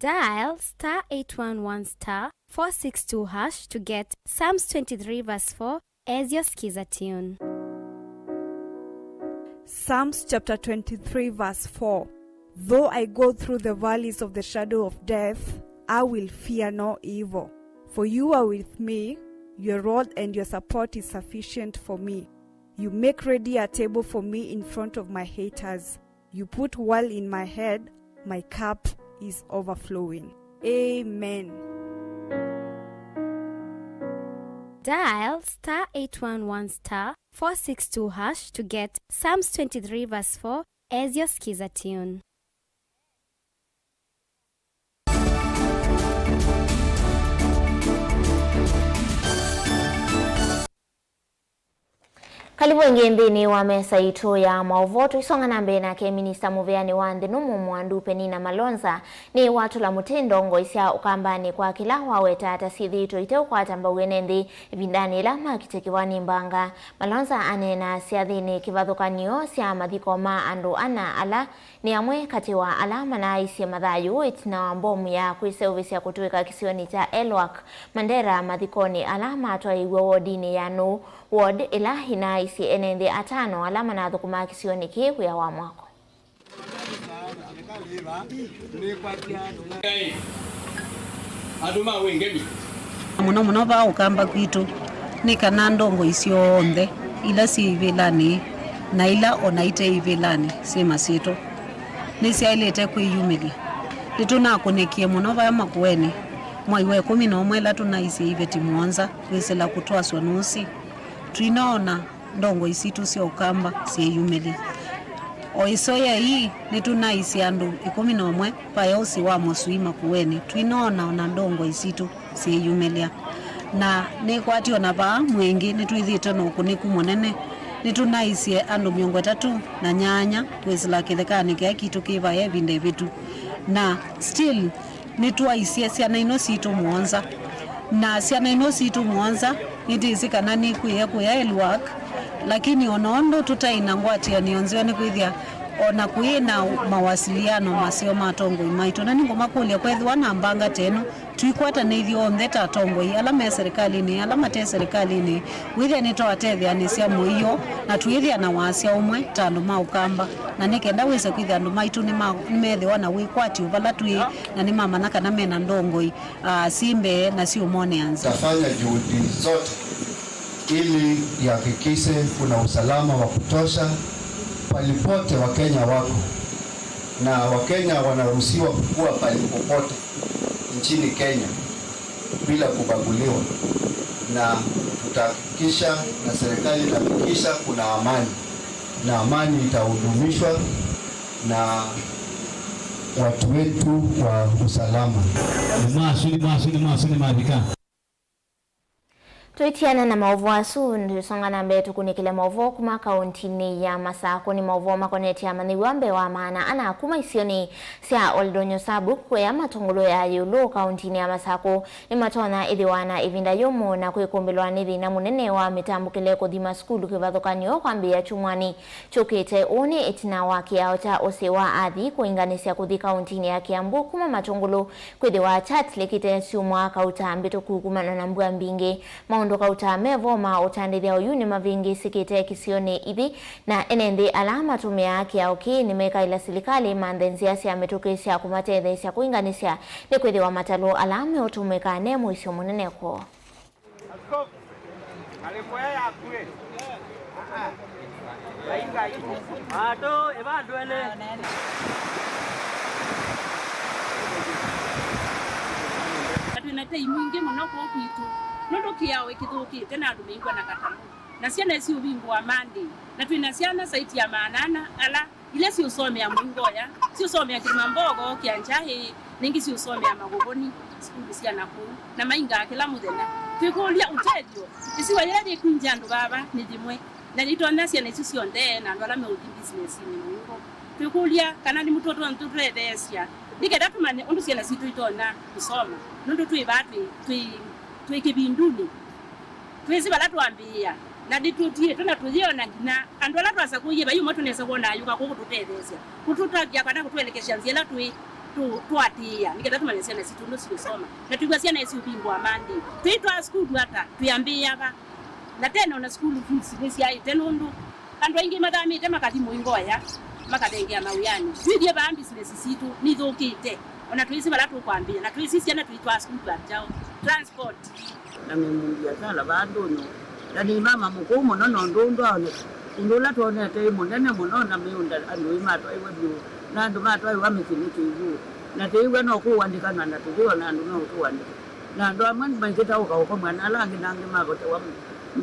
Dial star eight one one star four six two hash to get Psalms twenty-three verse four as your Skiza tune. Psalms chapter twenty-three verse four. Though I go through the valleys of the shadow of death, I will fear no evil. For you are with me, your rod and your support is sufficient for me. You make ready a table for me in front of my haters. You put oil in my head, my cup is overflowing. Amen. Dial star eight one one star four six two hash to get Psalms twenty-three verse four as your skiza tune. Karibu ĩngĩ nthĩnĩ wa mesa itũ ya maũvoo. Tũisonga na mbee nake, minista mũvĩanĩ wa nthĩ nũmũ mwandu Penina Malonza nĩwatũla mũtĩ ndongoi sya Ũkambanĩ kwa kĩla waweta ta syĩthĩĩtwe iteũkwata mbau ene nthĩ ĩvindanĩ yĩla makitĩkĩwa nĩ mbanga. Malonza aneena syathĩnĩ kĩvathũkany'o sya mathiko ma andũ ana ala nĩ amwe katĩ wa ala manaaisye mathayũ ĩtina wa mbomu ya kwĩseũvĩsya kũtũĩka kĩsionĩ kya Elwak, Mandera, mathikonĩ ala matwaĩiw'e wodinĩ ya Nũũ, ward ĩla ĩnaaisye ene nthĩ atano ala manathũkũmaa kĩsionĩ kĩĩ wĩa wa mwako. Andũ ma wĩngemi. Mũno mũno vaa Ũkamba kwitũ, nĩ kana ndongoi syonthe ila syĩ ivĩlanĩ na ila o na ite ivĩlanĩ syĩ masyĩtwa nĩsyaĩlĩte kwĩyumĩlya. Nĩtũnakũnĩkie mũno vaa Makueni mwai wa ĩkũmi na ũmwe ĩla tũnaisye iveti mũonza kwĩsĩla kũtwasw'a nũsĩ. Twinoona ndongoi sitũ sya Ũkamba syĩyumĩlya. O ĩsoya ii, nĩtũnaisye andũ ĩkũmi na ũmwe vaya ũsĩ wa Mũsui Makueni, twinoona o na ndongoi sitũ syĩyumĩlya. Na nĩkwatyo na vaa Mwingĩ nĩtwĩthĩĩtwe na ũkũnĩku mũnene. Nĩtũnaisye andũ mĩongo ĩtatũ na nyanya kwĩsĩla kĩthekanĩ kĩla kitũ kĩ vaya ĩvinda ĩvĩtu. Na still, nĩtwaisye syana ino sitũ mũonza. Na syana ino sitũ mũonza, nĩndĩsĩ kana nĩkwĩe kũya Elwak, lakini o na ũndũ tũtaĩ na ngwatĩanĩo nzeo, nĩkwĩthĩa o na kũyĩ na mawasiliano maseo ma atongoi maitũ. Na nĩngũmakũlya, kwethĩwa na mbanga ta ĩno, tũikwatanĩithye onthe ta atongoi, ala me serikalinĩ, ala mate serikalinĩ, wĩthĩa nĩtwatetheanĩsya mũio, na tũyĩthĩa na wasya ũmwe ta andũ ma Ũkamba, na nĩ kenda wĩse kwĩthĩa andũ maitũ nĩma-, nĩmethĩwa na wĩkwatyo vala twĩ, na nĩmamanya kana mena ndongoi, aa, syĩ mbee na syũmonea nzĩa. Tafanya juhudi zote ili ihakikishe kuna usalama wa kutosha palipote Wakenya wako, na Wakenya wanaruhusiwa kukua pali popote nchini Kenya bila kubaguliwa, na tutahakikisha, na serikali itahakikisha kuna amani, na amani itahudumishwa na watu wetu wa usalama. Nĩ masu, nĩ masu, nĩ masu, nĩ mavika. Twĩtiana na maũvoo asu, nĩtũsonga na mbee tũkunĩkĩle maũvoo kuma kauntinĩ ya Masakũ. Nĩ maũvoo makonetye amanyĩw'a mbee wa maana ana kuma isionĩ sya Oldonyo Sub-County kũya Matũngũlũ ya ĩũlũ kauntinĩ ya Masakũ nĩmatonya ĩthĩwa na ĩvinda yũmũ na kwĩkũmbĩlwa nĩ thĩna mũnene wa mĩtambũkĩle kũthima sukulu kĩvathũkany'o kwambĩĩa kyumwanĩ kyũkĩte. Ũũ nĩ ĩtina wa kĩao kya ũsĩ wa athi kũinganĩsya kũthi kauntinĩ ya Kiambu kuma Matũngũlũ kwĩthĩwa kyatilĩkĩte syumwa kauta mbĩtũku kumana na mbua mbingĩ. Maũndũ kauta me vo ma ũtandĩthya ũyu nĩmavĩngĩsĩkĩte kĩsionĩ ithi, na ene nthĩ ala matũmĩaa kĩao kĩĩ nĩmekaĩla silikalĩ ĩmanthe nzĩa sya mĩtũkĩ sya kũmatetheesya kũinganĩsya, nĩkwĩthĩwa matalũ ala meũtũmĩka ne mũisyo mũnene kwoo. Askofu, alikuwa yeye akue. Ai Ngai. Ato, ĩva andũ elĩ. Na twĩ na tei mwingĩ mũno kũu kwitũ, nũndũ kĩao ĩkĩthũkĩte na andũ meĩw'a na katalũ. Na syana siũvingũa Monday. Na twĩ na syana saiti ya maana ana ala Ila siũsomea Mũingoya, siũsomea Kĩlimambogo, Kĩanjaĩ, na ingĩ siũsomea Magũgũni, sukulu sya nakũu, na maingaa kĩla mũthenya. Twĩkũlya ũtethyo, ĩsiwa yĩla yĩkwingya andũ vava nĩ yĩmwe, na yĩitonya syana isu syonthe na andũ ala meũthi mbisinesinĩ Mũingo. Twĩkũlya kana nĩ mũtũtũ tũtũtetheesya nĩ kenda tũmanye ũndũ syana sitũ itonya kũsoma, nũndũ twĩ vaa twĩ, twĩ, twĩ kĩvindunĩ. Twĩsĩ vala twambĩĩa, na nĩtũtiĩtwe na tũyĩona nginya andũ ala twasakũie vai ũmwe tũnesa kwona ayũka kũu kũtũtetheesya, kũtũtavya kana kũtũelekesya nzĩa ĩla twĩ tũ-, tũatĩĩa, nĩ kenda tũmanye syana sitũ ũndũ siũsoma, na twĩw'a syana isiũvingũa Monday. Twĩtwaa sukulu ata? Twĩambĩĩa va? Na tene ona sukulu fees nĩsyaĩte nũndũ andũ aingĩ mathamĩte makathi Mũingoya, makathengea mawĩanĩ. Twĩthie vaa business sitũ nithũkĩte. Ona twĩsĩ vala tũkwambĩĩa, na twĩsĩ syana twĩtwaa sukulu ata kyaũ. Transport. Na me mũmbiasala vaa Ndũnyũ, Na nĩ mama mũkũũ mũno, na ũndũ ũndũ aoneka, ũndũ ũla twonete ĩ mũnene mũno, na mĩũnda andũ ĩ matwaĩwe vyũ, na andũ matwaĩwa mĩsyĩ nĩ kĩw'ũ, na tĩĩw'a no kũũandĩkanwa, na tũyĩona andũ no tũũandĩka. Na andũ amwe maikĩtaũka ũkomwa, na ala angĩ na angĩ makotewa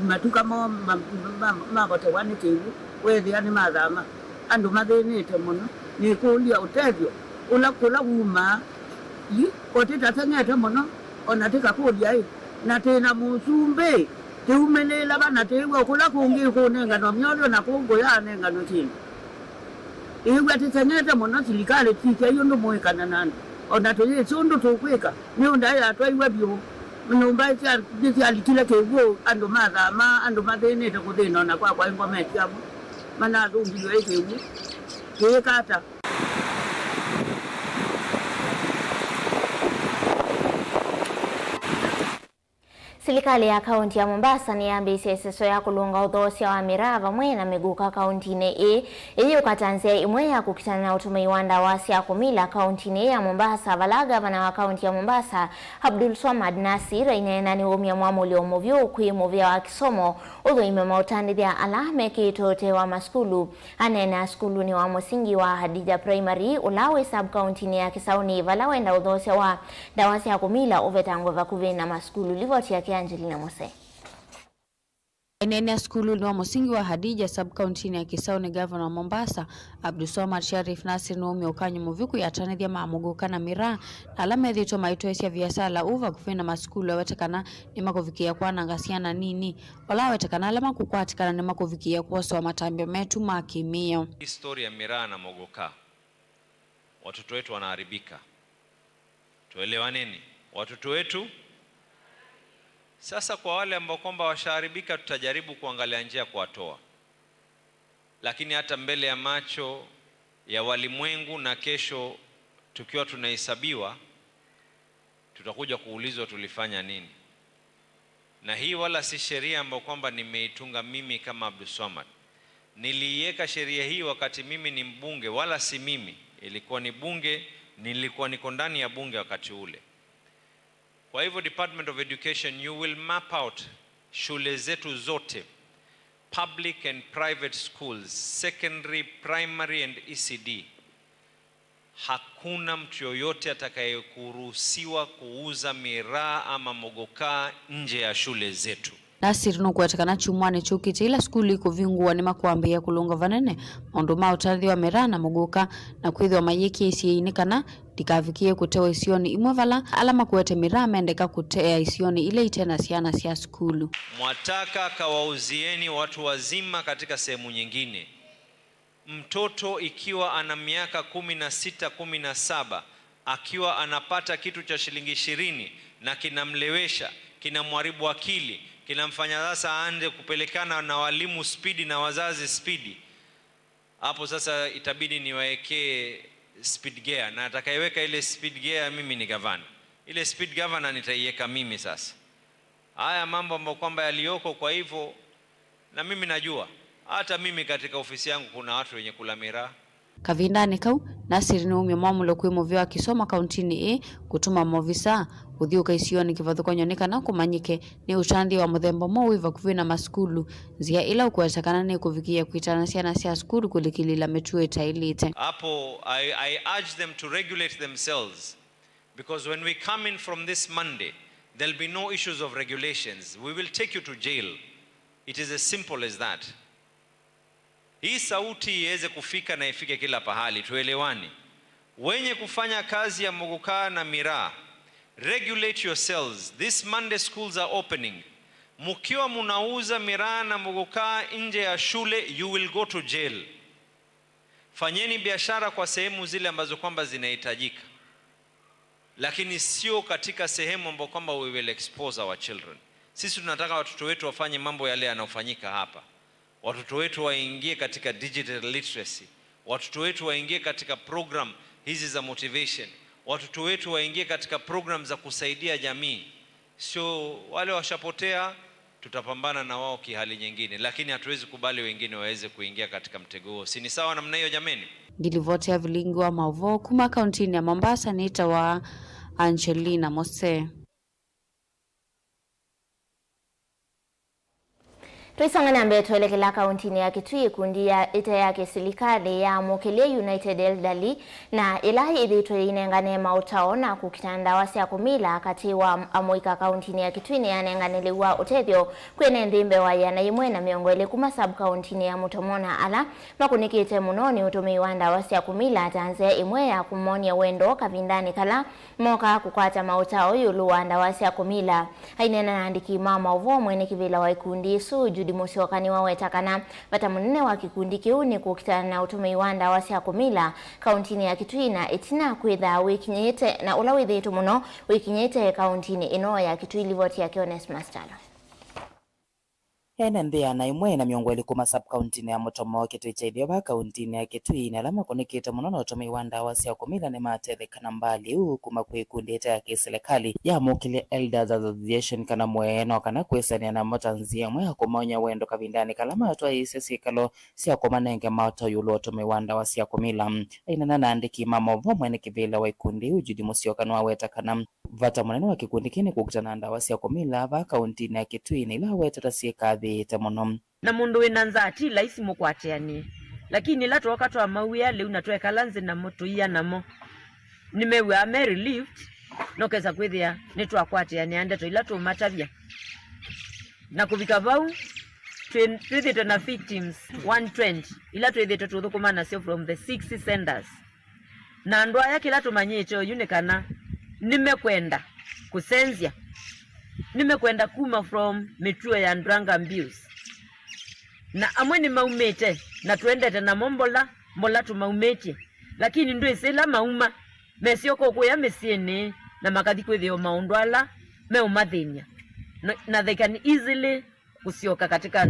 matuka moo, ma- ma- makotewa nĩ kĩw'ũ, weethĩa nĩmathama. Andũ mathĩnĩte mũno, nĩkũlya ũtethyo ũla kũla wumaa. Yi, koti tateng'ete mũno, ona tĩkakũlya ĩ, na tĩ na mũsumbĩ, tĩumĩlĩĩla vana tĩĩw'a kũla kũngĩ kũnenganwa myolyo na kũngũya anenganwe kĩndũ. Ĩw'a tĩteng'ete mũno, silikalĩ tisyai ũndũ mũĩkana na andũ, ona tũyĩsĩ ũndũ tũkwĩka. Mĩũnda yatwaiwe vyũ, nyũmba sya- nĩsyalikile kĩw'ũ, andũ mathama, andũ mathĩnĩte kũthĩna ona kwa kwaĩ ngome syamo, manathũngilwe ĩ kĩw'ũ. Tũyĩka ata? Silikalĩ ya kaunti ya Mombasa nĩyambĩĩsye ĩseso ya kũlũnga ũthoosya wa mĩraa vamwe na mĩgũka kauntinĩ ĩĩ, ĩyũka ta nzĩa ĩmwe ya kũkitana na ũtũmĩi wa ndawa sya kũmila kauntinĩ ĩĩ ya Mombasa, vala ngavana wa kaunti ya Mombasa, Abdul Swamad Nasir, aineena nĩwaumya mwamũlyo mũvyũ kwĩ mũvĩa wa kĩsomo ũthũime maũtandĩthya ala mekĩĩtwe ũtee wa masukulu. Aneena sukulunĩ wa mũsingi wa Hadija Primary, ũla wĩ sub-kauntinĩ ya Kĩsaũnĩ, vala wenda ũthoosya wa ndawa sya kũmila ũvetangwe vakuvĩ na masukulu. Livoti yake Angelina Mose. Aineenea sukulunĩ wa mũsingi wa Hadija sub-kauntinĩ ya Kĩsaũnĩ, ngavana wa Mombasa, Abdulswamad Sharif Nasir, nĩwaumya ũkany'o mũvyũ kwĩ atanĩthya ma mũgũka na mĩraa, na ala methĩĩtwe maitwaĩsya viasala ũu vakuvĩ na masukulu, awete kana nĩmakũvikĩĩa kwananga syana nini. Ola awete kana ala makũkwatĩkana nĩmakũvikĩĩa kwosewa matambya metu ma kĩmĩao. Hii story ya miraa na mogoka, watoto wetu wanaharibika. Tuelewaneni, watoto wetu. Sasa kwa wale ambao kwamba washaharibika, tutajaribu kuangalia njia ya kuwatoa, lakini hata mbele ya macho ya walimwengu na kesho tukiwa tunahesabiwa, tutakuja kuulizwa tulifanya nini. Na hii wala si sheria ambayo kwamba nimeitunga mimi kama Abdulswamad. Niliiweka sheria hii wakati mimi ni mbunge, wala si mimi, ilikuwa ni bunge, nilikuwa niko ndani ya bunge wakati ule. Kwa hivyo, Department of Education, you will map out shule zetu zote, public and private schools, secondary, primary and E C D. Hakuna mtu yoyote atakayekuruhusiwa kuuza miraa ama mogokaa nje ya shule zetu. Nasir nũkũweta kana kyumwanĩ kyũkĩte, ila sukulu ikũvingũwa, nĩmakwambĩĩa kũlũnga vanene maũndũ ma ũtandĩthya wa mĩraa na mũgũka, na kwĩthĩwa mayĩkĩĩsye ĩinĩ kana ndikavikĩĩe kũtewa isionĩ imwe vala ala makuete mĩraa mendeka kũtea isionĩ ila ite na syana sya sukulu. Mwataka akawauzieni watu wazima katika sehemu nyingine. Mtoto ikiwa ana miaka kumi na sita, kumi na saba, akiwa anapata kitu cha shilingi ishirini na kinamlewesha, kinamharibu akili, kinamfanya sasa aanze kupelekana na walimu spidi na wazazi spidi, hapo sasa itabidi niwaekee speed gear, na atakayeweka ile speed gear mimi ni gavana. Ile speed governor nitaiweka mimi sasa. Haya mambo ambayo kwamba yaliyoko, kwa hivyo, na mimi najua, hata mimi katika ofisi yangu kuna watu wenye kula miraa. Kavindanĩ kau, Nasir nĩwaumya mwamũlo kwĩ mũvĩa wa kĩsomo kauntinĩ ĩĩ kũtũma maovisaa kũthiũka isionĩ kĩvathũkany'o nĩ kana kũmanyĩke nĩ ũtandĩthya wa mũthemba mwaũ wĩ vakuvĩ na masukulu, nzĩa ĩla ũkũweta kana nĩkũvikĩĩa kwĩtana syana sya sukulu kũlikĩlĩĩla mĩtuo ĩtaĩlĩte. Hapo, I, I urge them to regulate themselves. Because when we come in from this Monday, there'll be no issues of regulations. We will take you to jail. It is as simple as that. Hii sauti iweze kufika na ifike kila pahali, tuelewane. Wenye kufanya kazi ya mogokaa na miraa, regulate yourselves. This Monday schools are opening. Mkiwa munauza miraa na mogokaa nje ya shule, you will go to jail. Fanyeni biashara kwa sehemu zile ambazo kwamba zinahitajika, lakini sio katika sehemu ambayo kwamba we will expose our children. Sisi tunataka watoto wetu wafanye mambo yale yanayofanyika hapa. Watoto wetu waingie katika digital literacy. Watoto wetu waingie katika program hizi za motivation. Watoto wetu waingie katika program za kusaidia jamii. Sio wale washapotea, tutapambana na wao kihali nyingine, lakini hatuwezi kubali wengine waweze kuingia katika mtego huo. Si ni sawa namna hiyo, jameni? Ngilivoti ya vilingi wa mauvoo kuma kauntinĩ ya Mombasa nĩtawa Angelina Mose. Tũisonga na mbee, twelekela kauntinĩ ya Kitui, ĩkundi ya ĩte ya kĩsilikalĩ ya Mũkĩlye United Elderly, na ĩla yĩthĩĩtwe yĩinengane maũtao na kũkita ndawa sya kũmila katĩ wa amũika kauntinĩ ya Kitui nĩyanengane lĩu wa ũtethyo kwĩ ene nthĩ mbee wa ĩana yĩmwe na mĩongo ĩlĩ kuma sub-kauntinĩ ya Mũtomo, na ala makũnĩkĩte mũno nĩ ũtũmĩi wa ndawa sya kũmila ta nzĩa ĩmwe ya kũmony'a wendo kavindanĩ kala moka kũkwata maũtao ĩũlũ wa ndawa sya kũmila. Aineena na andĩki ma maũvoo, mwene kĩvĩla wa ĩkundi ĩsu, Judy Musyoka, nĩwaweta kana vata mũnene wa kĩkundi kĩu nĩ kũkitana na ũtũmĩi wa ndawa sya kũmila kauntinĩ ya Kitui, na ĩtina kwĩtha wĩkinyĩte, na ũla wĩthĩĩtwe mũno wĩkinyĩte kauntinĩ ĩno ya Kitui. Livoti yake Onesmus Kyalo. Ene nthĩ ĩana ĩmwe na mĩongo ĩlĩ kuma sub-kauntinĩ ya Mũtomo, Kitui kya Ĩtheo va kauntinĩ ya Kitui, na ala makũnĩkĩte mũno na ũtũmĩi wa ndawa sya kũmila nĩmatetheka na mbali ĩu kuma kwĩ ĩkundi ĩte ya kĩsilikalĩ ya Mũkĩlye Elders Association kana mũeeno, kana kwĩsanĩa namo ta nzĩa ĩmwe ya kũmony'a wendo kavindanĩ kala matwaĩĩsye syĩkalo sya kũmanenge maũtao ĩũlũ wa ũtũmĩi wa ndawa sya kũmila. Aineena na andĩki ma maũvoo, mwene kĩvĩla wa ĩkundi ĩu, Judy Musyoka, nĩwaweta kana vata mũnene wa kĩkundi kĩĩ nĩ kũkita na ndawa sya kũmila va kauntinĩ ya Kitui, na ila aweta ta syĩkathĩĩte mũno. Na mũndũ wĩ na nzaa ti laisi mũkwatĩanĩe, lakini ĩla twooka twamauĩa lĩu na twekala nzĩ namo tũia namo, nĩmew'aa me relieved, na ũkesa kwĩthĩa nĩtwakwatĩanĩa ndeto ila tũũmatavya. Na kũvika vau, twĩ-, twĩthĩtwe na victims one twenty ila twĩthĩtwe tũthũkũma nasyo from the six centers. Na andũ aya kĩla tũmanyĩte oyu nĩ kana nĩmekwenda kũsenzya, nĩmekwenda kuma from mĩtuo ya drug abuse. Na amwe nĩmaumĩte na tũendete namo mbola, mbola tũmaumĩtye, lakini ndwĩsĩ ĩla mauma, mesyoka ũkũya mĩsyĩnĩ na makathi kwĩthĩwa maũndũ ala meũmathĩny'a, na, na they can easily kũsyoka katika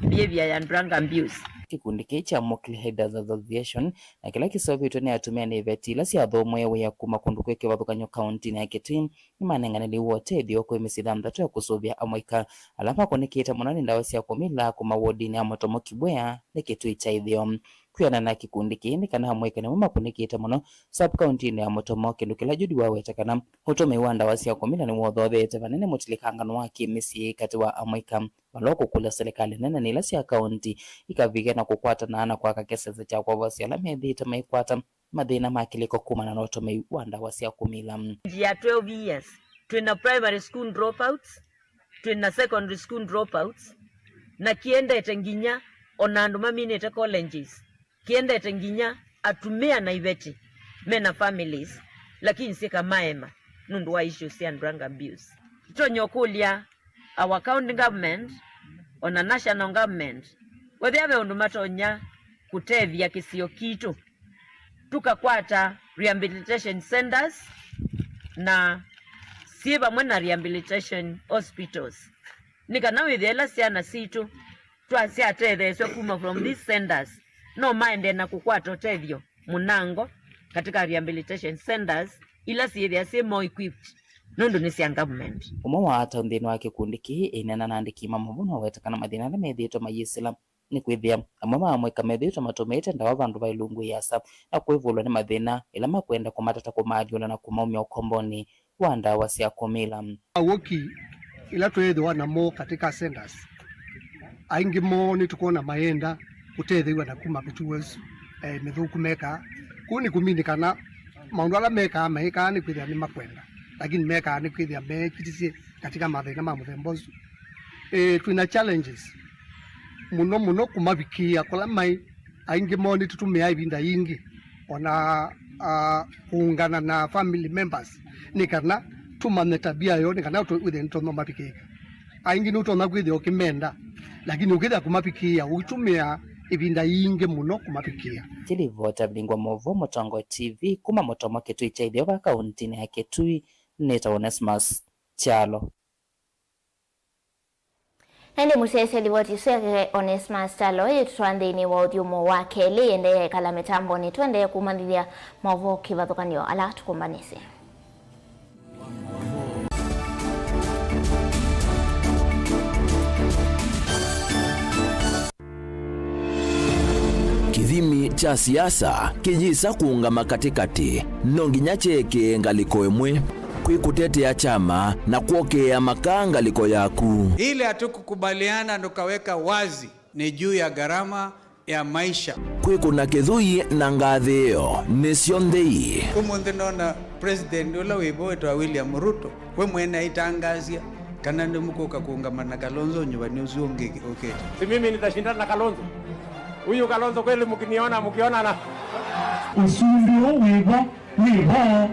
behavior ya drug abuse. Kĩkundi kĩĩ kya Mũkĩlye Elders Association, na kĩla kĩseũvĩtw'e nĩ atumĩa na iveti ila syathũmũe wĩa kuma kũndũ kwĩ kĩvathũkany'o kauntinĩ ya Kitui, nĩmanengane lĩu wa ũtethyo kwĩ mĩsyĩ thanthatũ ya kũsũvĩa amũika ala makũnĩkĩte mũno nĩ ndawa sya kũmila kuma wodinĩ ya Mũtomo Kĩbwea nĩ Kitui kya Ĩtheo. Kwĩanana na kĩkundi kĩĩ, nĩ kana amũika nĩmo makũnĩkĩte mũno sub-kauntinĩ ya Mũtomo, kĩndũ kĩla Judy waweta kana ũtũmĩi wa ndawa sya kũmila nĩwothotheete vanene mũtilĩkangano wa kĩ-mĩsyĩ katĩ wa amũika, vala ũkũkũlya silikalĩ nene na ila sya kaunti ikavike na kũkwatanaa na kwaka kĩsese kya kwovosya ala methĩĩtwe maikwata mathĩna ma kĩlĩko kumana na ũtũmĩi wa ndawa sya kũmila. Ya twelve years, twĩna primary school dropouts, twĩna secondary school dropouts, na kĩendete nginya ona andũ maminĩte colleges, kĩendete nginya atumĩa na iveti mena families, lakini syĩkamaema nũndũ wa issues sya drug abuse. Tũtonya ũkũlya our county government, ona national government, wethĩa ve ũndũ matonya kũtethya kĩsio kitũ, tũkakwata rehabilitation centers na syĩ vamwe na rehabilitation hospitals, nĩ kana wĩthĩa ĩla syana sitũ twasyatetheesw'a kuma from these centers, no maendee na kũkwata ũtethyo mũnango katika rehabilitation centers ila syĩthĩa syĩ more equipped nũndũ nĩ sya government. Ũmwe wa atau nthĩnĩ wa kĩkundi kĩĩ, ĩneena na andĩki ma maũvoo, nĩwaweta kana mathĩna ala methĩĩtwe mayĩsĩla nĩ kwĩthĩa amwe ma amũika methĩĩtwe matũmĩĩte ndawa vandũ va ĩlungu ĩasa na kwĩvũlwa nĩ mathĩna ĩla makwenda kũmatata kũmaalyũla na kũmaumya ũkombonĩ wa ndawa sya kũmila. Aw'oki ila twĩthĩwa namo katika centers, aingĩ moo nĩtũkwona mayenda kũtetheew'a na kuma mĩtuo ĩsu, eh, mĩthũku mekaa. Kũu nĩ kũmini kana maũndũ ala mekaa, mekaa nĩ kwĩthĩa nĩmakwenda, lakini mekaa nĩ kwĩthĩa meekĩtisye katika mathĩna ma mũthemba ũsu. Eh, twĩna challenges mũno mũno kũmavikĩĩa kũla maĩ. Aingĩ moo nĩtũtũmĩaa ĩvinda yingĩ ona, ah, kũũngana na family members nĩ kana tũmanye tabia yoo, nĩ kana tũ-, wĩthĩe nĩtũtonya ũmavikĩĩa. Aingĩ nĩũtonya kwĩthĩa ũkĩmenda, lakini ũkĩthĩa kũmavikĩĩa ũitũmĩa ĩvinda yingĩ mũno kũmavikĩĩa. Kĩlivota Vingwa Movo, Mũtongo T V, kuma Mũtomo Kĩtui kya Ĩtheo va kauntinĩ ya Kĩtui, nĩtawa Onesmus Kyalo. Ĩndĩ mũsyaĩĩsya livoti ĩsu yake Onesmus Kyalo, yĩtũtwaa nthĩnĩ wa ũthyũmũo wa kelĩ, ĩendee ĩkala mĩtambonĩ, tũendee kũmanyĩthya maũvoo kĩvathũkany'o ala tũkũmbanĩsye. Kĩthimi kya siasa kĩyĩsa kũũngama katĩkatĩ, no nginya kyeekĩe ngalĩko ĩmwe. kwĩ kũtetea kyama na kwokĩĩa makaa ngalĩko yaku. Ile hatukukubaliana tukaweka wazi ni juu ya gharama ya maisha. Kwĩkũna kĩthũi na ngathĩĩo nĩsyo nthei. Ũmũnthĩ nona president ũla wĩ vo wĩtawa William Ruto, we mwene aitangaasya kana nĩmũkũka kũũngama na Kalonzo nyuvani ũsu ũngĩ ũkĩte. Si mimi nitashindana na Kalonzo? Huyu Kalonzo kweli mkiniona, mkionana? Ũsumbĩ ũũ wĩ vo wĩ vo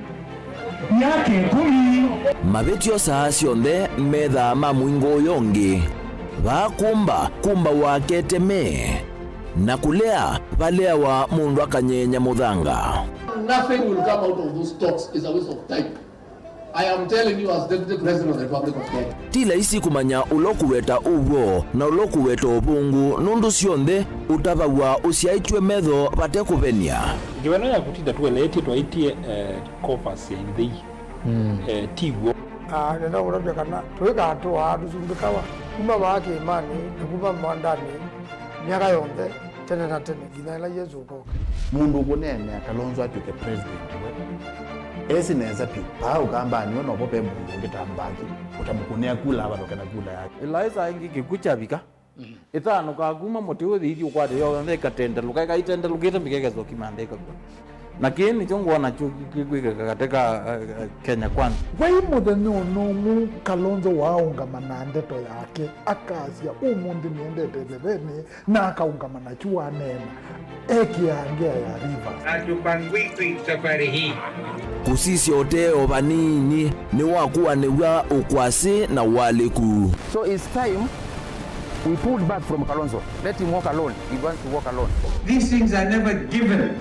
myaka ĩkũmi. Mavĩtyo saa syonthe methaa ma mũingo ũyũ ũngĩ. Vaa kũmba, kũmbawa keteme. Na kũlea, valeawa mũndũ akanyeenya mũthanga. Nothing will come out of those talks. Is a waste of time. I am telling you as Deputy President of the Republic of Kenya. Ti laisi kũmanya ũla ũkũweta ũw'o na ũla ũkũweta ũvũngũ, nũndũ syonthe ũtavaw'a ũsyaĩtw'e metho vate kũvenia. Ngewa ĩno ya kũtinda tũeleetye twaĩtye, eh, coffers ya ithei, eh, ti w'o. Ah, nenda kũtavya kana tũikatũaa tũsumbĩkawa kuma vaa kĩĩmanĩ na kuma mwandanĩ myaka yonthe, tene na tene, nginya ĩla Yesũ ũkoka. Mũndũ ũkũneenea Kalonzo atw'ĩke president we esĩ nesa vyũ. Vaa Ũkambanĩ we novo ve mũndũ ũngĩ ta Mbaki ũtamũkũnĩa kula avalũke na kula yake. Ĩlaĩsa ĩngĩ kĩkw'ũ kyavika, ĩtanũkaa kuma mũtĩ ũyũ ĩthi ũkwate yonthe ĩkatendelũka, ĩkaitendelũkĩte mbika ĩkesa ũkimantha ĩkakw'a. Na kĩĩ nĩkyo ngwona kyu kĩkwĩkĩka katĩ ka, eh, eh, Kenya Kwanza. Vai mũthenya ona ũmwe Kalonzo waaũngama na ndeto yake, akasya, "Ũmũnthĩ nĩendete ĩthevenĩ," na akaũngama nakyu waneena, ekĩaa ngea ya Rivers. Hatupangwikwi safari hii. Kũsisya ũtee o vanini nĩwakuanĩw'a ũkwasĩ na ũalĩku. So it's time we pulled back from Kalonzo. Let him walk alone. He wants to walk alone. These things are never given.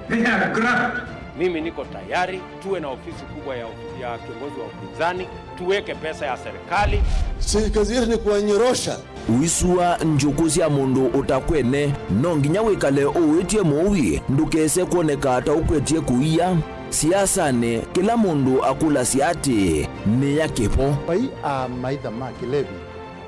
They are grabbed. Mimi niko tayari tuwe na ofisi kubwa ya, ya kiongozi wa upinzani, tuweke pesa ya serikali. Si kazi yetu ni kuwanyorosha. Ũisua njũkũ sya mũndũ ũtakwene, no nginya wĩkale ũwĩtye mũui ndũkese kwoneka ta ũkwetye kũia. Siasanĩ, kĩla mũndũ akũlasya atĩĩ, "Nĩ ya kĩvo?" Vai amaitha ma kĩlevi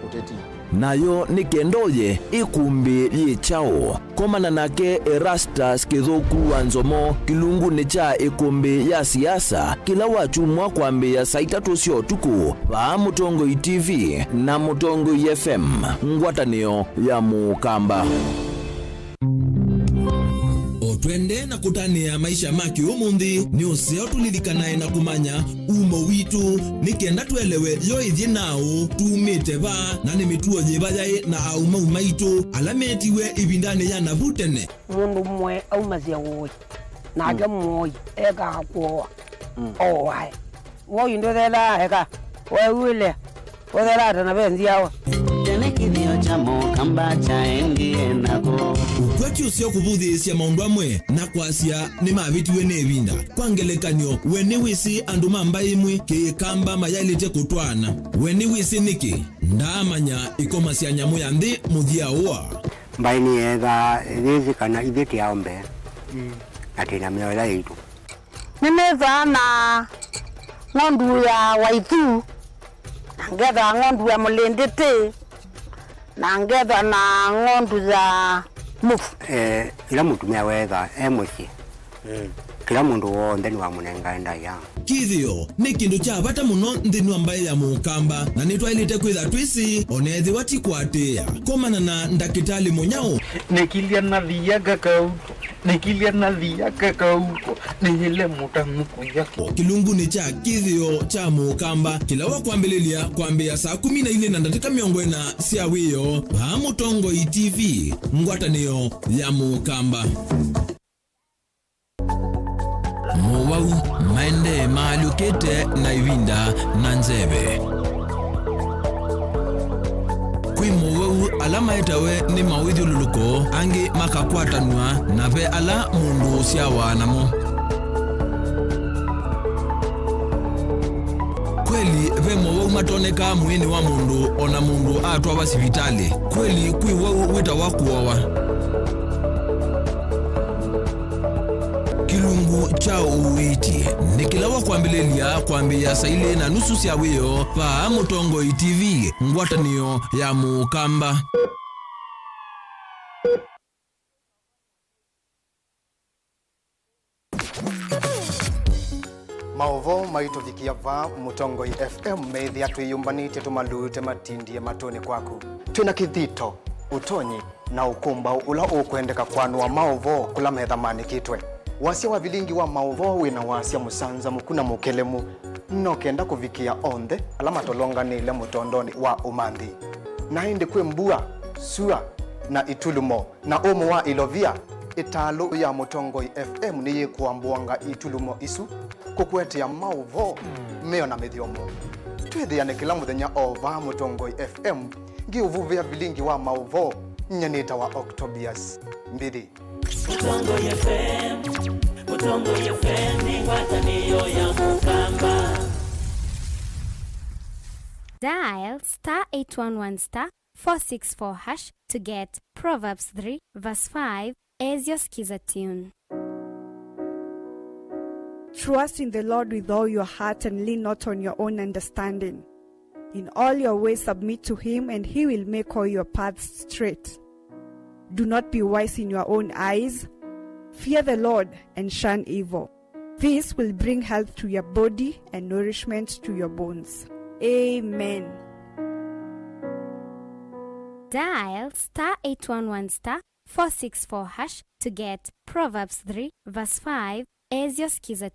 ũteti. Nayo nĩ kenda ũye ĩkũmbĩ yĩ kyaũ? Komana nake Erastus Kĩthũku wa Nzomo kĩlungunĩ kya ĩkũmbĩ ya siasa kĩla wakyumwa kwambĩĩa saa itatũ sya ũtukũ vaa Mũtongoi T V na Mũtongoi F M, ngwatanĩo ya Mũkamba. O twende na kũtanĩa maisha ma kĩũmũnthĩ, nĩ ũseo tũlilikanae na kũmanya umo witũ, nĩ kenda tũelewe yo ĩthyĩ naũ, tumĩte va, na nĩ mĩtuo yĩva yaĩ na aumau maitũ ala meetiwe ĩvindanĩ ya navu tene. Mũndũ mũe aumasya ũĩ, nake mũoi ekaa kũoa, oae. Woi ndũthelaa eka, weew'ĩle, ũthelaa ta na ve nzyawa. Tene kĩthĩo kya Mũkamba kyaendie nako. Ũkwati ũseo kũvũthĩĩsya maũndũ amwe na kwasya nĩmavĩtiwe nĩ ĩvinda. Kwa ngelekany'o, we nĩwĩsĩ andũ ma mbaĩ ĩmwe Kĩkamba mayaĩlĩte kũtwaana? We nĩwĩsĩ nĩkĩ? Ndaamanya ĩkoma sya nyamũ ya nthĩ mũthya ũa. Mbaĩ nĩyeethaa yĩsĩ kana ithyĩ tĩ aũmbe, na twĩ na mĩao ĩla yaitũ. Nĩnĩthaa na ng'ondu ya waithu, na ngetha ng'ondu ya mũlĩndĩtĩ, na ngetha na ng'ondu ya mũvu. Eh, ĩla mũtumĩa weetha e mũsyĩ, kĩla mũndũ w'onthe nĩwamũnengae ndaĩa. Kĩthĩo nĩ kĩndũ kya vata mũno nthĩnĩ wa mbaĩ ya Mũkamba, na nĩtwaĩlĩte kwĩtha twĩsĩ, o na ethĩwa ti kũatĩĩa. Komana na ndakĩtalĩ mũnyaũ. Nĩkilya nathia kakauko. Nĩkilya nathia kakauko, nĩyĩle mũtanu kũya. Kĩlungunĩ kya kĩthĩo kya Mũkamba, kĩla wakwambĩlĩlya kwambĩĩa saa kũmi na ilĩ na ndatĩka mĩongo ĩna sya wĩoo, vaa Mũtongoi T V, ngwatanĩo ya Mũkamba. Mowau maendee maalyũkĩte na ĩvinda na nzeve. Kwĩ mowau ala maetawe nĩ mawĩthyũlũlũko, angĩ makakwatanw'a, na ve ala mũndũ ũsyawa namo. Kweli, ve mowau matonekaa mwĩĩnĩ wa mũndũ o na mũndũ atwawa sivitalĩ. Kweli, kwĩ wau wĩtawa kũowa. Kĩlungu kya ũiiti nĩ kĩla wakwambĩlĩlya kwambĩĩa saa ilĩ na nusu sya wĩoo vaa Mũtongoi T V, ngwatanĩo ya Mũkamba. Maũvoo maitũvikĩa vaa Mũtongoi F M meĩthĩa twĩyũmbanĩtye tũmalute matindie matũnĩ kwaku. Twĩ na kĩthito, ũtonyi, na ũkũmbaũ ũla ũkwendeka kũanũa maũvoo kũla metha maanĩkĩtwe. Wasya wa vilingi wa maũvoo wĩ na wasya mũsanzamũku na mũkelemu, no kenda kũvikĩa onthe ala matolonganĩile mũtondonĩ wa ũmanthi. Na ĩndĩ kwĩ mbua, sua, na itulumo, na ũmũ wa ilovia, ĩtalũ ya Mũtongoi F M nĩyĩkũambũanga itulumo isu, kũkũetea maũvoo, mĩo na mĩthyomo. Twĩthĩane kĩla mũthenya o vaa Mũtongoi F M, ngĩũvuvĩa vilingi wa maũvoo, nyie nĩtawa Octobius Mbithi. Mũtongoi F M, Mũtongoi F M nĩ ngwatanĩo ya Mũkamba. Dial star eight one one star four six four hash to get Proverbs three verse five as your Skiza tune. Trust in the Lord with all your heart and lean not on your own understanding. In all your ways submit to him, and he will make all your paths straight. Do not be wise in your own eyes. Fear the Lord and shun evil. This will bring health to your body and nourishment to your bones. Amen. Dial star eight one one star four six four hash to get Proverbs three verse five as your Skiza.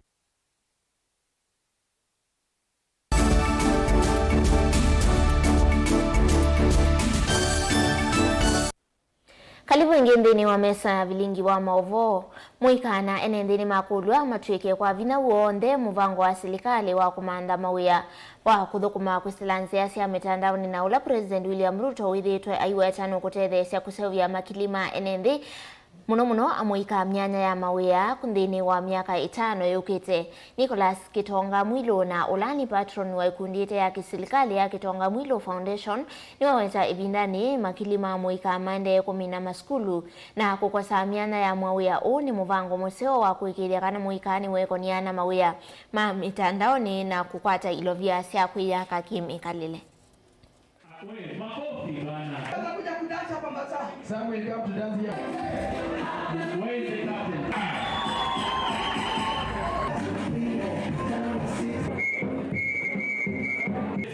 Karibu ĩngĩ nthĩnĩ wa mesa ya vilingi wa maũvoo. Mũika na ene nthĩ nĩmakũlw'a matw'ĩke kwa vinya w'onthe mũvango wa silikalĩ wa kũmantha mawĩa wa kũthũkũma kwĩsĩla nzĩa sya mĩtandaonĩ na ũla President William Ruto wĩthĩĩtwe aiweta nũkũtetheesya kũseũvya makili ma ene nthĩ, mũno mũno amũika myanya ya mawĩa nthĩnĩ wa myaka ĩtano yũkĩte. Nicholas Kitonga Mwilu, na ũla nĩ patron wa ĩkundi ĩte ya kĩsilikalĩ ya Kitonga Mwilu Foundation, nĩwaweta ĩvindanĩ makili ma mũika maendee kũmina masukulu na kũkosa myanya ya mawĩa. Ũũ nĩ mũvango mũseo wa kũĩkĩĩthya kana mũika nĩwekonĩa na mawĩa ma mĩtandaonĩ na kũkwata ilovia sya kwĩyaka kĩ-mĩkalĩle. We, makofi bana. Sasa kuja kudansi hapa masaa. Samuel, come to dance here. Where is the captain?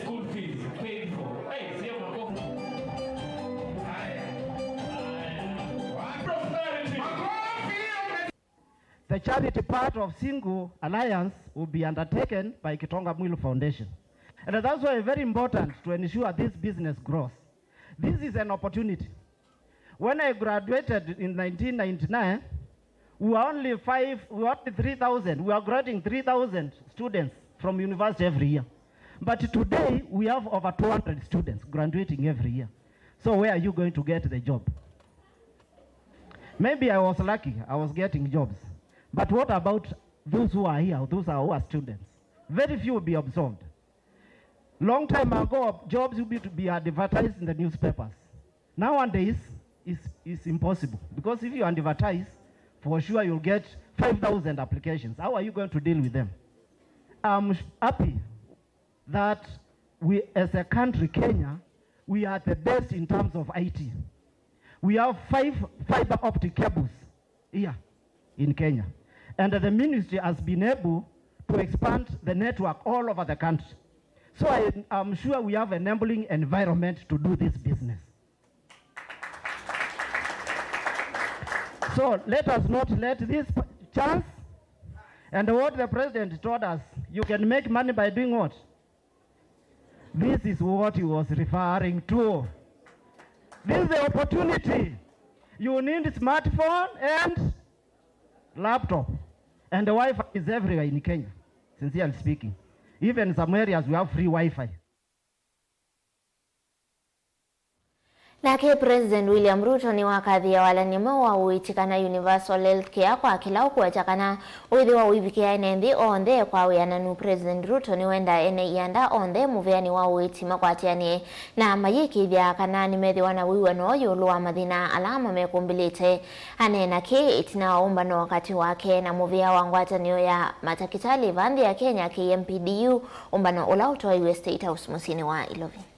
School fees paid for. Hey, sio makofi. Haya. Haya. Prosperity. Makofi. The charity part of Single Alliance will be undertaken by Kitonga Mwilu Foundation. And that's why it's very important to ensure this business grows. This is an opportunity. When I graduated in nineteen ninety-nine, we were only five, we were only three thousand. We were graduating three thousand students from university every year. But today, we have over two hundred students graduating every year. So where are you going to get the job? Maybe I was lucky, I was getting jobs. But what about those who are here, those are our students? Very few will be absorbed. Long time ago, jobs used to be advertised in the newspapers. Nowadays, it's, it's impossible, because if you advertise, for sure you'll get five thousand applications. How are you going to deal with them? I'm sh-, happy that we, as a country, Kenya, we are the best in terms of I T. We have five fiber optic cables here in Kenya. And the ministry has been able to expand the network all over the country. So I am sure we have enabling environment to do this business. So let us not let this p-, chance, and what the president told us, you can make money by doing what? This is what he was referring to. This is the opportunity. You need smartphone and laptop. And the Wi-Fi is everywhere in Kenya, sincerely speaking. Even some areas we have free Wi-Fi. Nake President William Ruto nĩwakathĩĩa walany'a mweũ wa ũiiti kana universal health care kwa kĩla ũkũweta kana wĩthĩwa ũivikĩa ene nthĩ onthe kwa wĩananu. President Ruto nĩwendaa ene ianda onthe mũvĩanĩ wa ũiiti makwatĩanĩe na mayĩkĩĩthya kana nĩmethĩwa na wĩw'ano ĩũlũ wa mathĩna ala mamekũmbĩlĩte. Aneena kĩĩ ĩtina wa ũmbano katĩ wake na mũvĩa wa ngwatanĩo ya matakĩtalĩ vaa nthĩ ya Kenya, K M P D U, ũmbano ũla ũtwaĩiwe State House mũsyĩnĩ wa Ilovi.